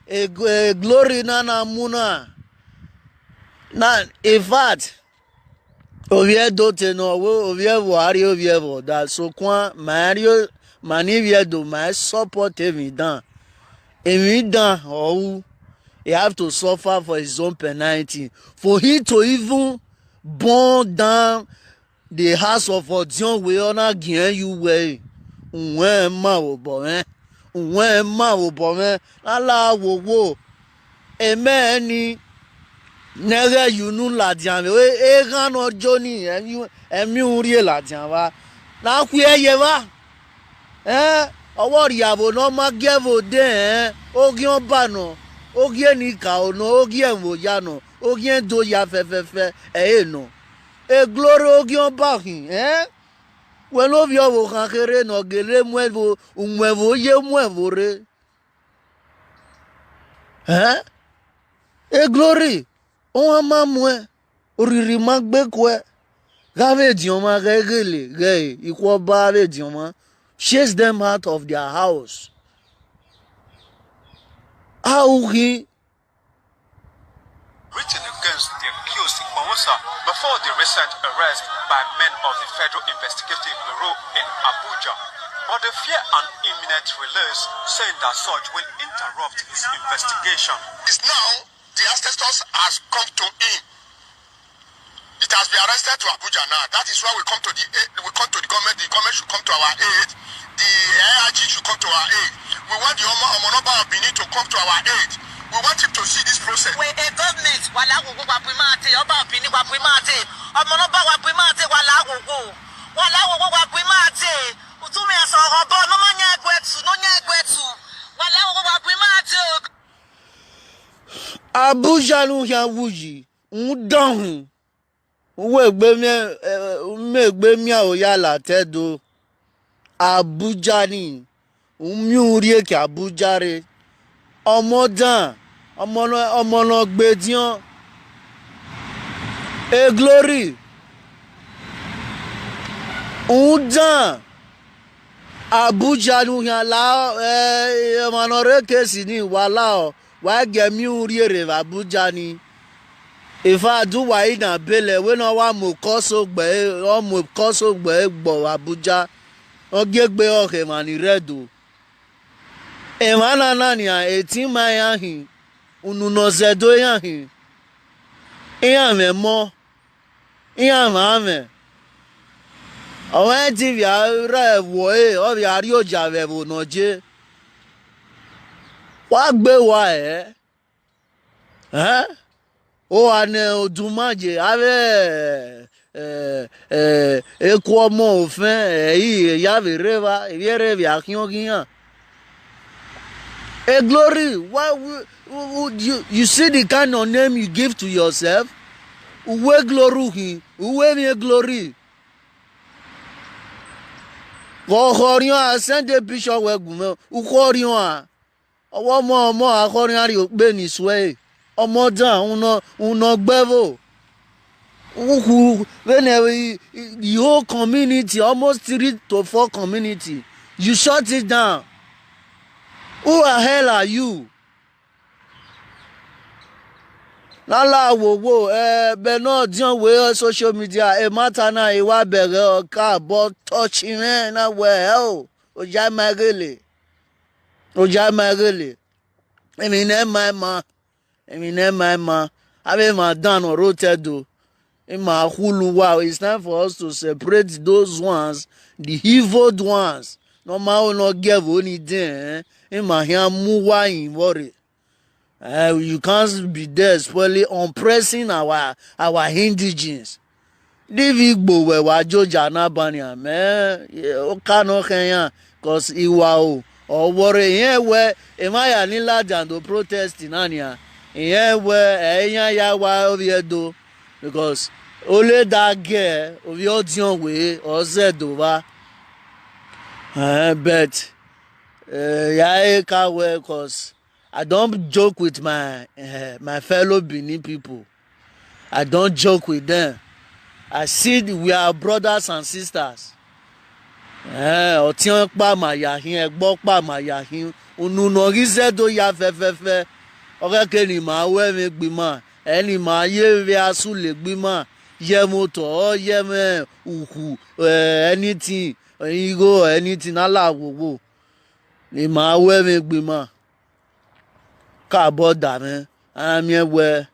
e, e Glory na na mu na. Na, in fact, Ovbi Ẹdo te nọ, wẹ Ovbi Ẹvbo a rrie, Ovbi Ẹvbo da, sokpan ma rrie, ma ni Ovbi Ẹdo, ma support emwi dan. Emwi dan ọ ru, he have to suffer for his own penalty. For him to even burn down the house of ọdiọn wẹ, ọ na giẹn ye uwẹ re, uwẹ ma vbe obọ mwẹ, uwẹ ma vbe obọ mwẹ, na la wowo. Emẹ ni, ne ẹghẹ ye unu ladian vbe eghan ne ọ jo ni, ẹmwẹ, ẹmwẹ urrie ladian vba, na khuẹ ye evba. Ẹn, ọ wẹ ọ rhie avo ne ọ ma gie ẹvbo de ẹn, oghian ọba nọ, oghian enikaro nọ, oghian ẹvbo oya nọ, oghian Ẹdo oya fẹfẹfẹ, ẹ i re nọ. E Glory oghian ọba khin, ẹn? Wẹ ne ovbi ọvbokhan kherhe ne ọ gele mu ẹvbo, u mu ẹvbo ye mu ẹvbo rre. Ẹn? E Glory, ọmwa ma muẹn, orhirhi ma gbe kuẹ, gha vbe diọn mwa ghẹ ghele ghẹ ikhuo ọba vbe diọn mwa, chase them out of their house. A ru khin. Written against the accused Igbonwusa before the recent arrest by men of the Federal Investigative Bureau in Abuja, but they fear an imminent release, saying that such will interrupt his investigation. It's now the ancestors has come to him. It has been arrested to Abuja now. That is why we come to the aid, we come to the government. The government should come to our aid. The A I G should come to our aid. We want the Omo, Omo Oba of Benin to come to our aid. We want him to see this process. We a government, wa la wowo wa bu ima te, Oba of Benin wa bu ima te, Omo Oba wa bu ima te, wa la wowo. Wa la wowo wa bu ima te. Utu mi ẹsẹ ọghọ bọ, ne ọ ma yan ẹguẹ tu, ne ọ yan ẹguẹ tu. Wa la wowo wa bu ima te o. Abuja ne u khian wu yi, u dọnhun. U wegbe miẹn, eh, u miẹn egbe miẹn aro ya la te Ẹdo. Abuja ni, u miẹn urrie ke Abuja rre. Ọmọ dan, ọmọ nọ, ọmọ ne ọ gbe ediọn. E Glory, u dan, Abuja ne u khian la, eh, emwa ne ọ rre case ni, wa la ọ, wa gie miẹn urrie rre vbe Abuja ni. In fact, uwa i na bele wẹ ne ọ wa mu okọso gbe, ọ mu okọso gbe gbe vbe Abuja, ọ gie egbe ọghe emwa ni rre Ẹdo. Emwa na na nian, etin ma iran khin, unu ne ọ zẹ Ẹdo iran khin, iran mwẹ emọ, iran mwẹ amwẹ. Ọ rẹn te ivbi a rre ẹvbo ẹre, ọ vbe a rrie oja vbe ẹvbo ne ọ je. Wa gbe wa ẹre. Ẹn? Oha ne oduma ye avbe, eh, eh, eku ọmọ ofẹn, ẹ i ya vbe rre evba, evbiẹrẹ vbe a khian ọghe iran. E Glory, why would, would you, you see the kind of name you give to yourself? Uwu e Glory khin, uwu emwi e Glory. Khọ khọ riọn a send picture wẹ gu mwẹ, u khọ riọn a. Ọwọ ọmọ ọmọ a khọ riọn rrie okpe ni suẹ, ọmọ dan, unọ unọ gbẹvbo. Ukhu vbene the whole community, almost three to four community, you shut it down. Who the hell are you? Na la wowo, eh, bẹ ne ọdiọn wẹ social media, emata na i wa bẹghe ọ ka bọ touch mwẹ na wẹ, o, oya ma ghele, oya ma ghele. Emwi ne ma ma, emwi ne ma ma, avbe emwa dan ne ọ rre otọ Ẹdo, ima khulu uwa, it's time for us to separate those ones, the evil ones. Ne ọ ma ho ne ọ gie ẹvbo ni dẹn, ima khian mu uwa yin vbọ rre. Eh, you can't be there spoiling, oppressing our, our indigenes. Divbi Igbo wẹ wa joja na banian, mẹ, oka nọ khẹ iran, cause iwaro ọ wọrre, irẹn wẹ emwa ya ni ladian do protest na nian, irẹn wẹ ẹ iran ya wa ovbi Ẹdo, because ole da gie ovbi ọdiọn wẹ ọ zẹ do vba. Eh, but, eh, ya re ka wẹ, cause I don't joke with my, eh, my fellow Benin people. I don't joke with them. I see the, we are brothers and sisters. Eh, ọtiẹn kpa ma ya hin, ẹgbọ kpa ma ya hin. Unu ne ọ ghi zẹ do ya fẹfẹfẹ. Ọ ghẹ ke ne ima ru ẹmwẹ gbe ima, ẹ ne ima ye vbe asule gbe ima, ye ẹmwẹ otọ, ye ẹmwẹ ukhu, eh, anything, igho, anything, na la wowo. Ne ima ru ẹmwẹ gbe ima. Ka bọ da mwẹ, a na miẹn wẹ,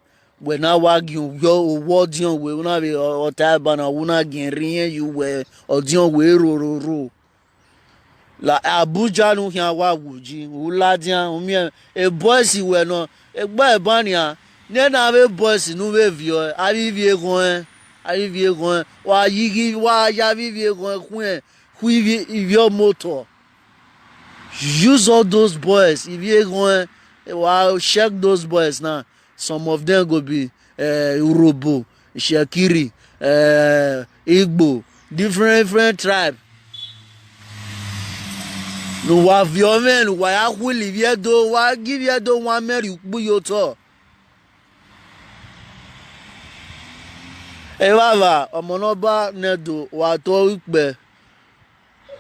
wẹ na wa gie owa ọdiọn wẹ, u na vbe ọ ta ẹban na, u na gie rri irẹn ye uwẹ, ọdiọn wẹ rororo. La Abuja ne u khian wa wu ji, u ladian, u miẹn, e boys wẹ nọ, egbe ẹban nian, ne na vbe boys ne u vbe viọ, avbe ivbi eghọn ẹn, avbe ivbi eghọn ẹn, wa yi ghi, wa ya avbe ivbi eghọn ẹn khuẹn, khu ivbi, ivbi ọmotọ. Use all those boys, ivbi eghọn ẹn, wa check those boys na. Some of them go be, eh, Urhobo, Itsekiri, eh, Igbo, different, different tribe. Ne uwa viọ mwẹ, ne uwa ya khuẹlẹ ivbi Ẹdo, wa gie ivbi Ẹdo wan mẹ rhie ukpu ye otọ. Evbavba, ọmọ ne ọ ba ne Ẹdo, wa tọ ikpẹ.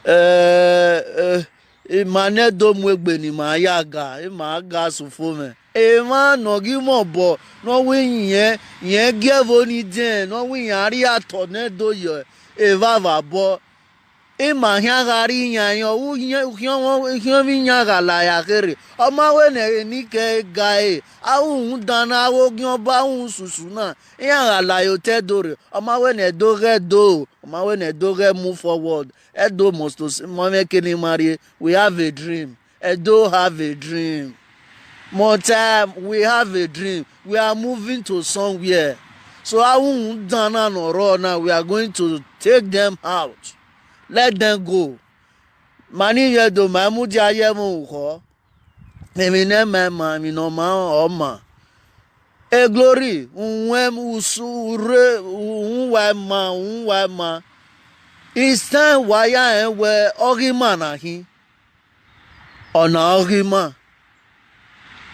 Eh, eh, ima ne Ẹdo mu egbe ne ima ya ga, ima ga sufo mwẹ. Emwa ne ọ ghi mwẹ obọ ne ọ wẹ irẹn, irẹn gie ẹvbo ni dẹn, ne ọ wẹ irẹn a rhie atọ ne Ẹdo ye evbavba obọ. Ima khian gha rrie iyan iyan, u khian, u khian, u khian vbe iyan gha la ya kherhe. Ọ ma wẹ ne ẹghẹ ne I ke ga ẹre, a ru rhunmwuda ne avbe oghian ọba ru susu na, iran gha la ye otọ Ẹdo rre. Ọ ma wẹ ne Ẹdo ghẹ do, ọ ma wẹ ne Ẹdo ghẹ move forward. Ẹdo must to s-, ma mwẹ ke ne ima rrie, we have a dream. Ẹdo have a dream. More time, we have a dream. We are moving to somewhere. So a ru rhunmwuda na ne ọ rrọọ na, we are going to take them out. Let them go. Ma ni vbe Ẹdo, ma mudia ye ẹmwẹ orukhọ. Emwi ne ma ma, emwi ne ọ ma, ọ ma. E Glory, uwẹn usu rre, uwa ma, uwa ma. It's time wa ya rẹn wẹ ọ ghi ma na khin. Ọna ọ ghi ma.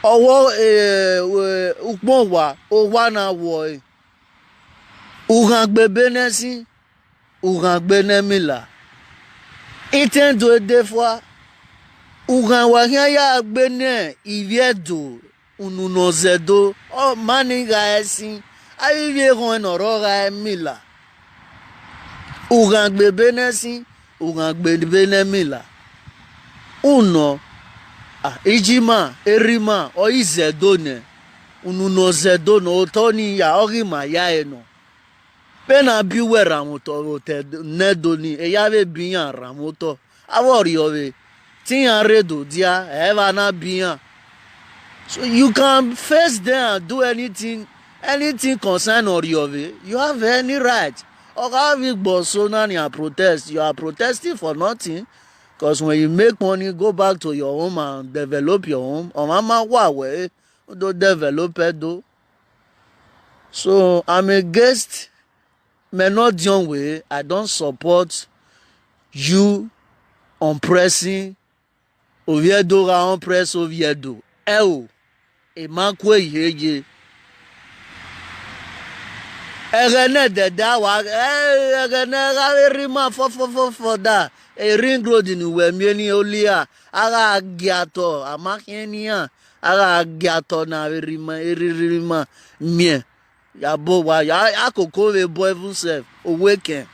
Ọwọ, eh, eh, ukpọn owa, owa na wọe. Ughan gbe ebe nẹ sin, ughan gbe ne ẹmila. Itẹn do dẹ fua, ughan wa khian ya gbe ne ivbi Ẹdo, unu ne ọ zẹ do, ọ ma ni gha ẹsin, avbe ivbi ekhọe ne ọ rrọọ gha ẹmila. Ughan gbe ebe nẹ sin, ughan gbe ebe ne ẹmila. Unọ, ah, ijima, erhima, ọ i zẹ do nẹ, unu ne ọ zẹ do nẹ, otọ ni ya, ọ ghi ma ya ẹre nọ. Vbene a bi uwẹ rhanmwẹ otọ, otọ ne Ẹdo ni, eya vbe bi iran rhanmwẹ otọ. Avbe ọrriọvbe, te iran rre do dia, ẹ i vba na bi iran. So you can face them and do anything, anything concern ọrriọvbe. You have any right. Ọ gha vbe igbo so na nian protest, you are protesting for nothing. 'Cause when you make money, go back to your home and develop your home. Ọmwa ma wa wẹ, u do develop Ẹdo. So I'm against, mẹ ne ọdiọn wẹ, I don't support you Unpressing ovbi Ẹdo gha unpress ovbi Ẹdo, ẹo, emwa kue ihe ye. Ẹghẹ ne ẹdẹdẹ a wa, ẹ, ẹghẹ ne a gha vbe rre ima fọfọfọfọ da, e ring road ne uwẹ miẹn ni olia, a gha gia tọ, a ma khian ne iran, a gha gia tọ ne a vbe rre ima, erhirhi ima miẹn. Ya bọ owa, ya, akoko vbe bọ even sef, owa ekẹn.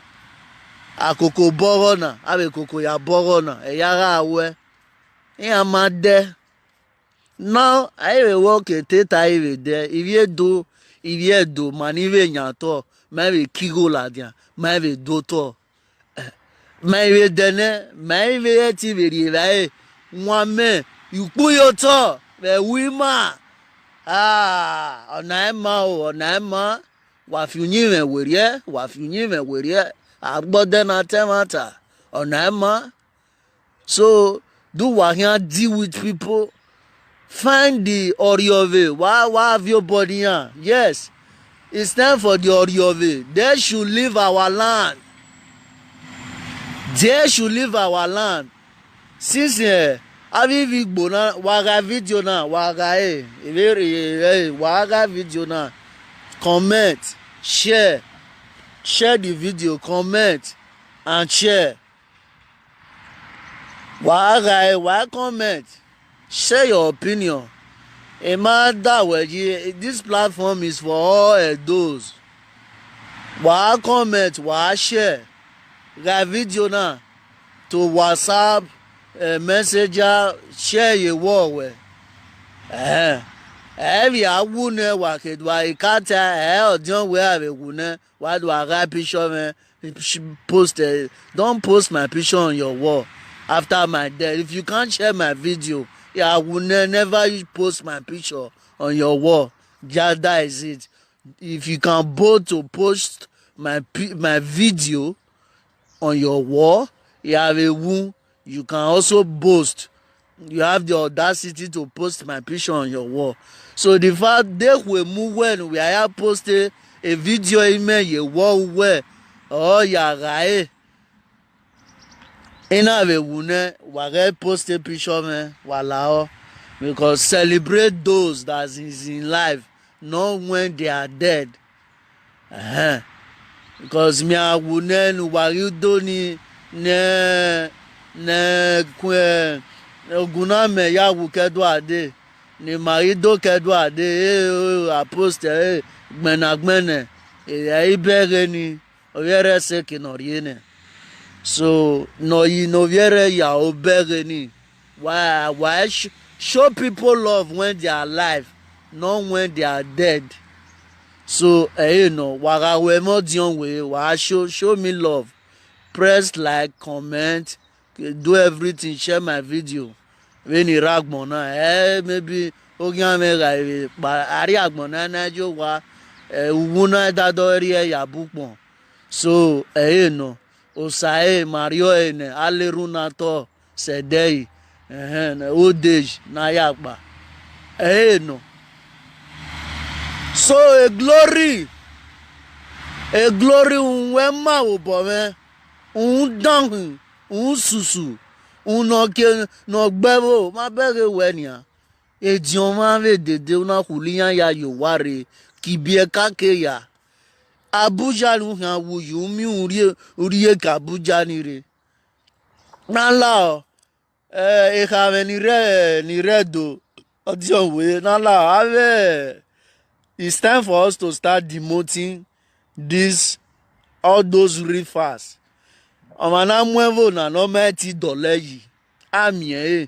Akoko bọ ọghọ na, a vbe koko ya bọ ọghọ na, ẹre a gha wẹ, iran ma dẹ. Now, a i vbe wẹ oke te ta i vbe dẹ, ivbi Ẹdo, ivbi Ẹdo, ma ni vbe yan otọ, ma i vbe ke igho ladian, ma i vbe do otọ. Ma i vbe dẹ nẹ, ma i vbe ẹtin vbe rhie evbare, wan mẹ, ye ukpu ye otọ vbe ẹvbo ima. Ah, ọna i ma o, ọna i ma. Wa fi uyinmwẹ werriẹ, wa fi uyinmwẹ werriẹ. Agbọdẹ na ta ẹmwata, ọna i ma. So, do wa khian deal with people. Find the Ọrhiọvbe, wa, wa viọ obọ ne iran. Yes, it's time for the Ọrhiọvbe. They should leave our land. They should leave our land. Since, eh, avbe ivbi Igbo na, wa gha video na, wa gha e, eve re, eh, wa gha video na, comment, share, share the video, comment and share. Wa gha e, wa comment, share your opinion. Emwa da wẹ yi, this platform is for all Edos. Wa comment, wa share. Gha video na to WhatsApp, eh, Messenger, share ye wọ wẹ. Eh, ẹ vbe a wu nẹ, wa ke do a i ka ta, ẹ, ọdiọn wẹ a vbe wu nẹ, wa do a gha picture mwẹ, sh-, post, eh, don't post my picture on your wall after my death. If you can't share my video, yeah, I will ne-, never you post my picture on your wall. Jada is it. If you can bold to post my pi-, my video on your wall, you have a womb, you can also boast. You have the audacity to post my picture on your wall. So the fact they will move when we are post a, a video email ye wall where, oh, ya ghae. I na vbe wu nẹ, wa ghẹ post a picture mwẹ, wa lahọ, because celebrate those that is in life, not when they are dead. Ẹhẹn. Because mia wu nẹ ne uwa ghi do ni, ne, ne, eh, ogun na mẹ ya wu kẹdua dee, ne ima ghi do kẹdua dee, eh, eh, apostle, eh, gbẹnnagbẹnnẹ, eh, ẹ i bẹghe ni, ovbi ẹre ẹse ke ne ọ rhie nẹ. So, ne ọ yi ne ovbi ẹre ya obẹghe ni, wa, wa sh-, show people love when they are alive, not when they are dead. So, ẹre nọ, wa gha ru ẹmwẹ ọdiọn wẹ, wa show, show me love. Press like, comment, do everything, share my video. Vbene I rre agbọn na, eh, maybe oghian mwẹ gha vbe kpa, a rre agbọn na, na ye owa, eh, uwu na da dọ rhie ya bu ukpọn. So, ẹre nọ, Osa ẹre ma rriọ ẹre nẹ, a la erhunmwu na otọ sẹ ẹdẹre, ẹhẹn, ne old age ne a ya kpa. Ẹre nọ. So, e Glory, e Glory, uhunmwu wẹ ma vbe obọ mwẹ, uhunmwu dan khin, uhunmwu susu, uhunmwu ne ọ ke, ne ọ gbe ẹvbo, ma bẹghe wẹ nian. Ediọn mwa vbe dede, u na khulu iran ya ye owa rre, ke ibiẹka ke ya. Abuja ne u khian wu yi, u miẹn urhie, urhie ke Abuja ni rre. Na la ọ, eh, ekhamwẹ ni rre, ni rre Ẹdo, ọdiọn wẹ, na la ọ, avbe, it's time for us to start demoting this, all those reefers. Ọmwa na mu ẹvbo na ne ọ ma ti dọlọ yi, a miẹn ẹre.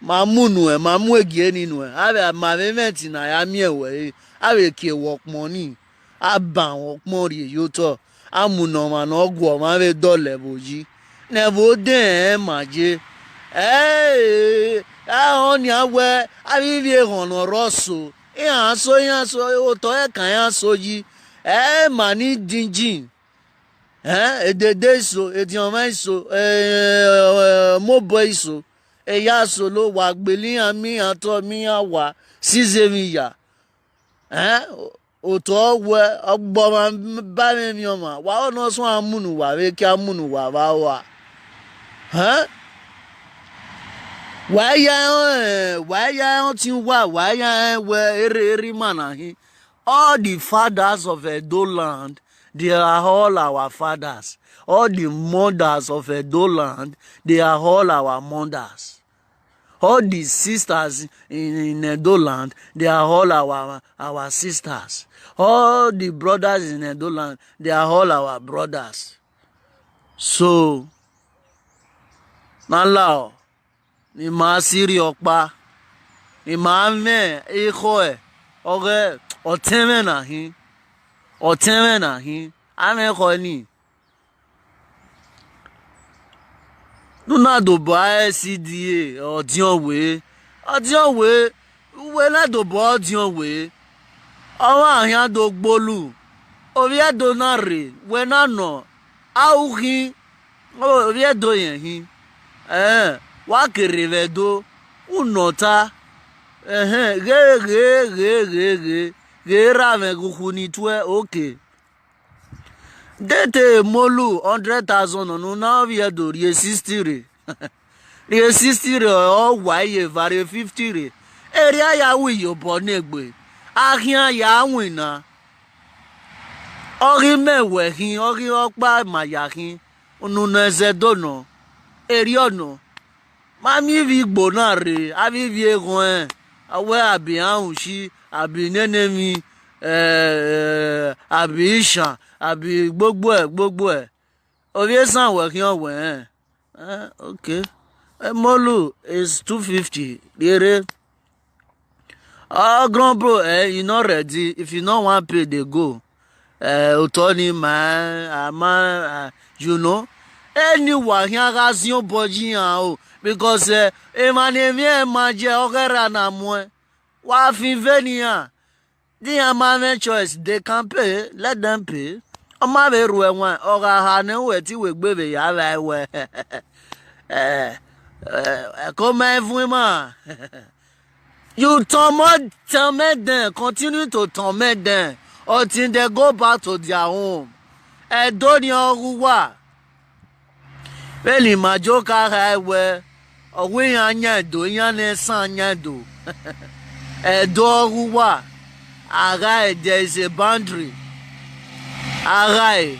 Ma mu nuẹn, ma mu egie ni nuẹn. Avbe ma vbe mwẹ ẹtin ne a ya miẹn ruẹ ẹre, a vbe kie wẹ ọkpọn ni, a ban wẹ ọkpọn rhie ye otọ, a mu ne ọmwa ne ọ guọmwa vbe dọlọ ẹvbo yi. Ne ẹvbo dẹn rẹn ma ye. Ẹe, a rẹn ọnian wẹ, avbe ivbi ehọn ne ọ rrọọ so, iran so, iran so, otọ ẹkan iran so yi. Ẹ ma ni dinjin. Ẹn, edede iso, ediọnmwa iso, eh, mobọ iso, eya solo, wa gbele iran miẹn iran otọ, miẹn iran owa, si zẹ emwi ya. Ẹn, otọ wẹ, ọgbọmwa ba mwẹ emwi ọmwa, wa rẹn ne ọ suẹn a mu ne uwa vbe ke a mu ne uwa vbe a rua. Ẹn, Wa ya rẹn, wa ya rẹn ọtẹn uwa, wa ya rẹn wẹ erha erha ima na hin. All the fathers of Edo land, they are all our fathers. All the mothers of Edo land, they are all our mothers. All the sisters in, in Edo land, they are all our, our sisters. All the brothers in Edo land, they are all our brothers. So, na lao, ne ima sirri ọkpa, ne ima mwẹ ekhọe, ọghe ọtẹn mwẹ na hin, ọtẹn mwẹ na hin, a mwẹ ekhọe ni. Ne u na dobọ a C D A, ọdiọn wẹ, ọdiọn wẹ, uwẹ na dobọ ọdiọn wẹ, ọmwa khian do gbolu, ovbi Ẹdo na rre, wẹ na nọ, a u khin, ovbi Ẹdo rẹn hin, ẹn, wa kere vbe Ẹdo, u nọ ọta, ẹhẹn, ghe, ghe, ghe, ghe, ghe, ghe erha mwẹ ghe ukhu ni tuẹ, okay. De te molu hundred thousand nọ, ne u na ovbi Ẹdo rhie sixty rre. Rhie sixty rre, ọ wa iye eva rhie fifty rre. Erriọ a ya ru iyobọ ne egbe, a khian ya winna. Ọ ghi mẹ wẹ khin, ọ ghi ọkpa ma ya khin, unu ne ẹzẹ do nọ, erriọ nọ. Ma miẹn ivbi Igbo na rre, avbe ivbi eghọn ẹn, a wẹ abi Arushi, abi Nenemi, eh, abi Ishan, abi gbogboẹ, gbogboẹ. Ovbi esan wẹ khian wẹ rẹn. Eh, okay. Emolu is two fifty, rhie rre. Ọ grọn bro, eh, you not ready. If you no wan pay, dey go. Eh, otọ ni ma, ama, ah, you know. Eni wa khian gha ziọn obọ yi iran o, because, eh, emwa ne emwi ẹnrẹn ma ye ọghe erha na muẹn. Wa fin vbenian. Te iran ma mwẹ choice, they can pay, let them pay. Ọ ma vbe ru ẹwaẹn, ọ gha ha ne uwẹ te iwegbe vbe ya vba ẹwẹ. Eh, eh, ẹko ma vuọn ima. You torment, torment them, continue to torment them until they go back to their home. Ẹdo ni ọ ghe uwa. Vbene ima joke kha wẹ, ọ wẹ iran yan Ẹdo, iran ne ẹsan yan Ẹdo. Ẹdo ọ ghe uwa, a ghae, there is a boundary. A ghae,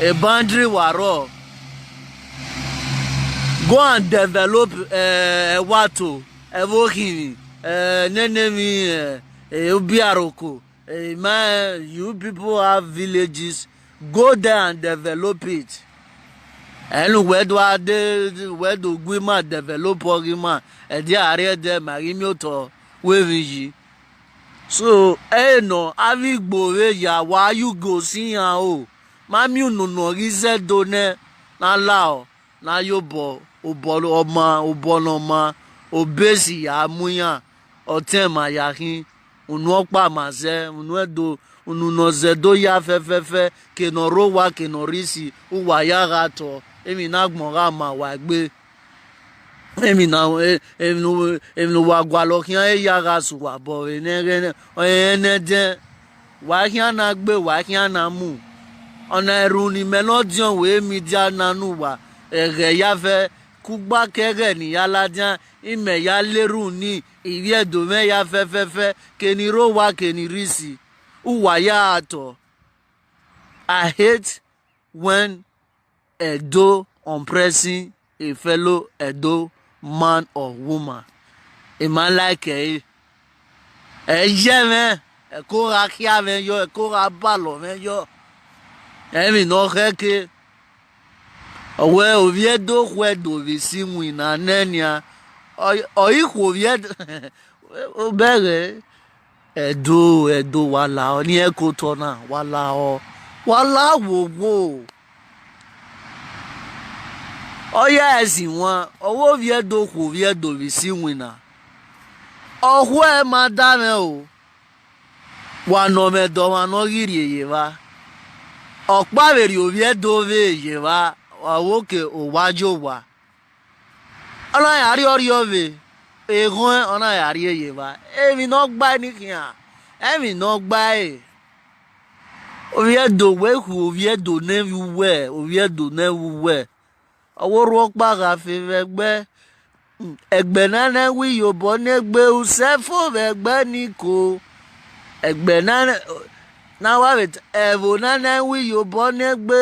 a boundary wa rrọọ. Go and develop, eh, Ẹwato, Ẹvbokhinmwi, eh, Nenemi, eh, eh, Ubiaroko. Eh, man, you people have villages, go there and develop it. Ẹn, wẹ do a de, wẹ do gu ima develop ọghe ima, ẹdẹ a rrie ẹdẹ ma ghi miẹn otọ wẹ emwi yi. So, ẹre nọ, avbe Igbo vbe ya wa ye ugo si iran o, ma miẹn unu nọ ghi zẹ do nẹ, na lao, ne a ye obọ, obọ ọma, obọ ne ọ ma, obesi ya mu iran, ọtẹn ma ya khin, unu ọkpa ma zẹ, unu Ẹdo, unu ne ọ zẹ do ya fẹfẹfẹ, ke ne ọ rre owa, ke ne ọ rre isi, uwa ya gha tọ, emwi ne agbọn gha ma wa egbe. Emwi na, e-, emwi ne u-, emwi ne uwa gualọ khian, e ya gha sẹ uwa obọ vbe ne ẹghẹ nẹ, ọ rẹn nẹdẹn, wa khian na gbe, wa khian na mu. Ọna erhunmwu ne imẹ ne ọdiọn wẹ media na ne uwa, ẹghẹ ya fẹ, kugba ke ẹghẹ ne I ya ladian, imẹ ya la erhunmwu ni, ivbi Ẹdo mwẹ ya fẹfẹfẹ, ke ne I rre owa, ke ne I rre isi, uwa ya gha tọ. I hate when Edo oppressing a fellow Edo man or woman. I ma like ẹre. Ẹ yẹ mwẹ, ẹko gha khia mwẹ yọ, ẹko gha balọ mwẹ yọ. Emwi ne ọ khẹ ke, ọ wẹ ovbi Ẹdo khuẹ do vbe isi iwinna nẹ nian, ọ, ọ i khuo ovbi Ẹdo, obẹghe. Ẹdo, Ẹdo, wa lahọ, ne irẹn ke otọ na, wa lahọ, wa la wowo. Ọ ya ẹzin wan, ọ wẹ ovbi Ẹdo khuo ovbi Ẹdo vbe isi iwinna. Ọ khuẹ ma da mwẹ o, wa nọ mwẹ ẹdẹ ọmwa ne ọ ghi rrie ye evba. Ọkpa vbe rrie ovbi Ẹdo vbe ye evba, wa vbe oke owa ye owa. Ọ na ya rriọrriọ vbe eghọn, ọ na ya rrie ye evba. Emwi ne ọ gbae ni khian, emwi ne ọ gbae. Ovbi Ẹdo, wẹ khu ovbi Ẹdo ne vbe uwẹ, ovbi Ẹdo ne vbe uwẹ. Ọ wẹ orhu ọkpa gha fe vbe ẹgbẹ, Ẹgbẹ na ne wi ye obọ ne egbe, usẹ fo vbe ẹgbẹ ni ko. Ẹgbẹ na ne, na wa vbe ta, ẹvbo na ne wi ye obọ ne egbe,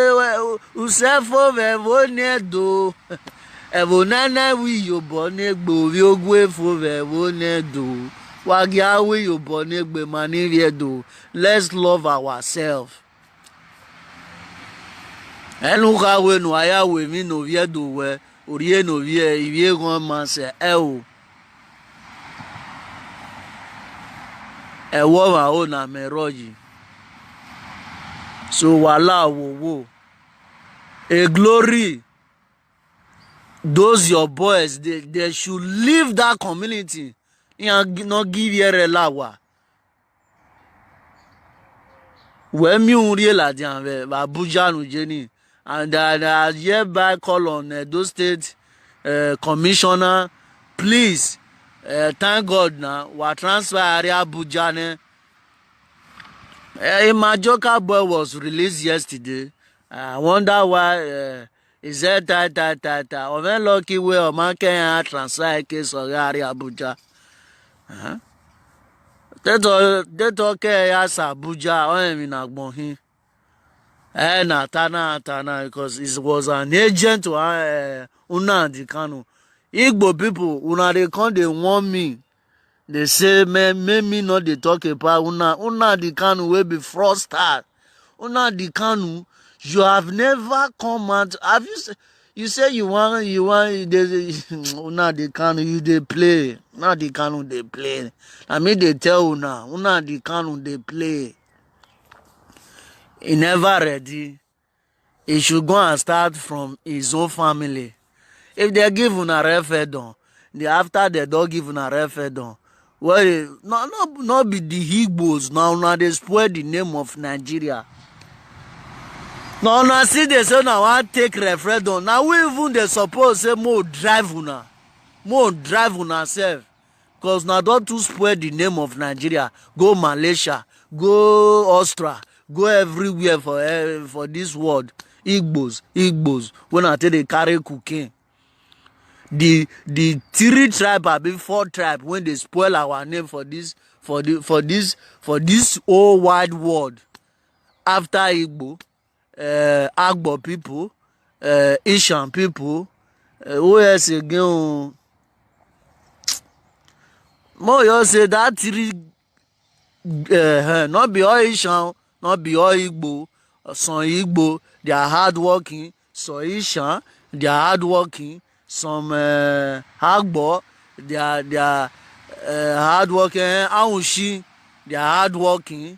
usẹ fo vbe ẹvbo ne ẹdo. Ẹvbo na ne wi ye obọ ne egbe, ovbi ogue fo vbe ẹvbo ne ẹdo. Wa gia wi ye obọ ne egbe ma ne ivbi ẹdo. Let's love ourselves. Ẹnukha wẹ ne uwa ya ru emwi ne ovbi ẹdo wẹ, orhie ne ovbi ivbi eghọn ma sẹ ẹo. Ẹvbo ọmwa ro na mẹ rrọọ yi. So wa la wowo. A glory, those your boys, they, they should leave that community. Iran gi- nọ gi ivbi ẹre la wa. Wẹ miẹn uhunmwu rrie ladian vbe vbe Abuja ne u ye ni, and I, I hereby call on Edo State uh, Commissioner, please, uh, thank God na wa transfer arria Abuja nẹ. Uh, my Joker boy was released yesterday. I wonder why uh, he said tie tie tie tie. Ọ mwẹ lucky wẹ ọ ma kẹ iran transfer case ọghe arria Abuja. Uh-huh. Deto deto kẹ ya sa Abuja, ọ rẹn emwi ne agbọn hin. Ẹ na ta na ta na, because he was an agent to uh, Nnamdi Kanu. Igbo people, una dey come dey warn me. They say, man, make me not dey talk about una. Nnamdi Kanu wey be fraudster. Nnamdi Kanu, you have never come out. Have you? s- You say you want, you want. You dey, Nnamdi Kanu, you dey play. Nnamdi Kanu dey play. Na me dey tell una, Nnamdi Kanu dey play. He never ready. He should go and start from his own family. If they give una referendum, the after they don't give una referendum, well, no, no, no be the Igbos. Now una dey spoil the name of Nigeria. Now una see they say una wan take referendum. Now we even dey suppose say more drive una, more drive una self. Because una don too spoil the name of Nigeria. Go Malaysia, go Austria, go everywhere for eh, for this world. Igbos, Igbos, when I tell they carry cocaine. The the three tribe, abi four tribe, when they spoil our name for this for the for this for this whole wide world. After Igbo, uh, Agbo people, uh, Ishan people, uh, who else again? Oh? Mo yo say that three, uh, not be all Ishan, not be all Igbo, some Igbo, they are hardworking, some Ishan, they are hardworking, some uh, Agbo, they are, they are uh, hardworking, eh, Awushi, they are hardworking,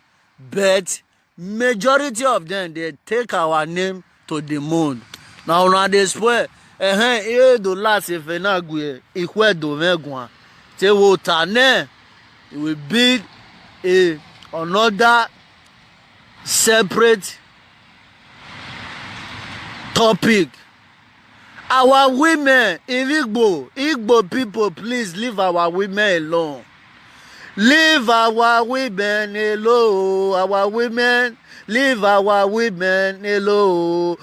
but majority of them dey take our name to the moon. Na una dey spoil. Ehen, e do last efe na gue ikhuẹdo mwẹ guan. Te wo ta nẹ, it will be a another separate topic. Our women in Igbo, Igbo people, please leave our women alone. Leave our women alone. Our women, leave our women alone.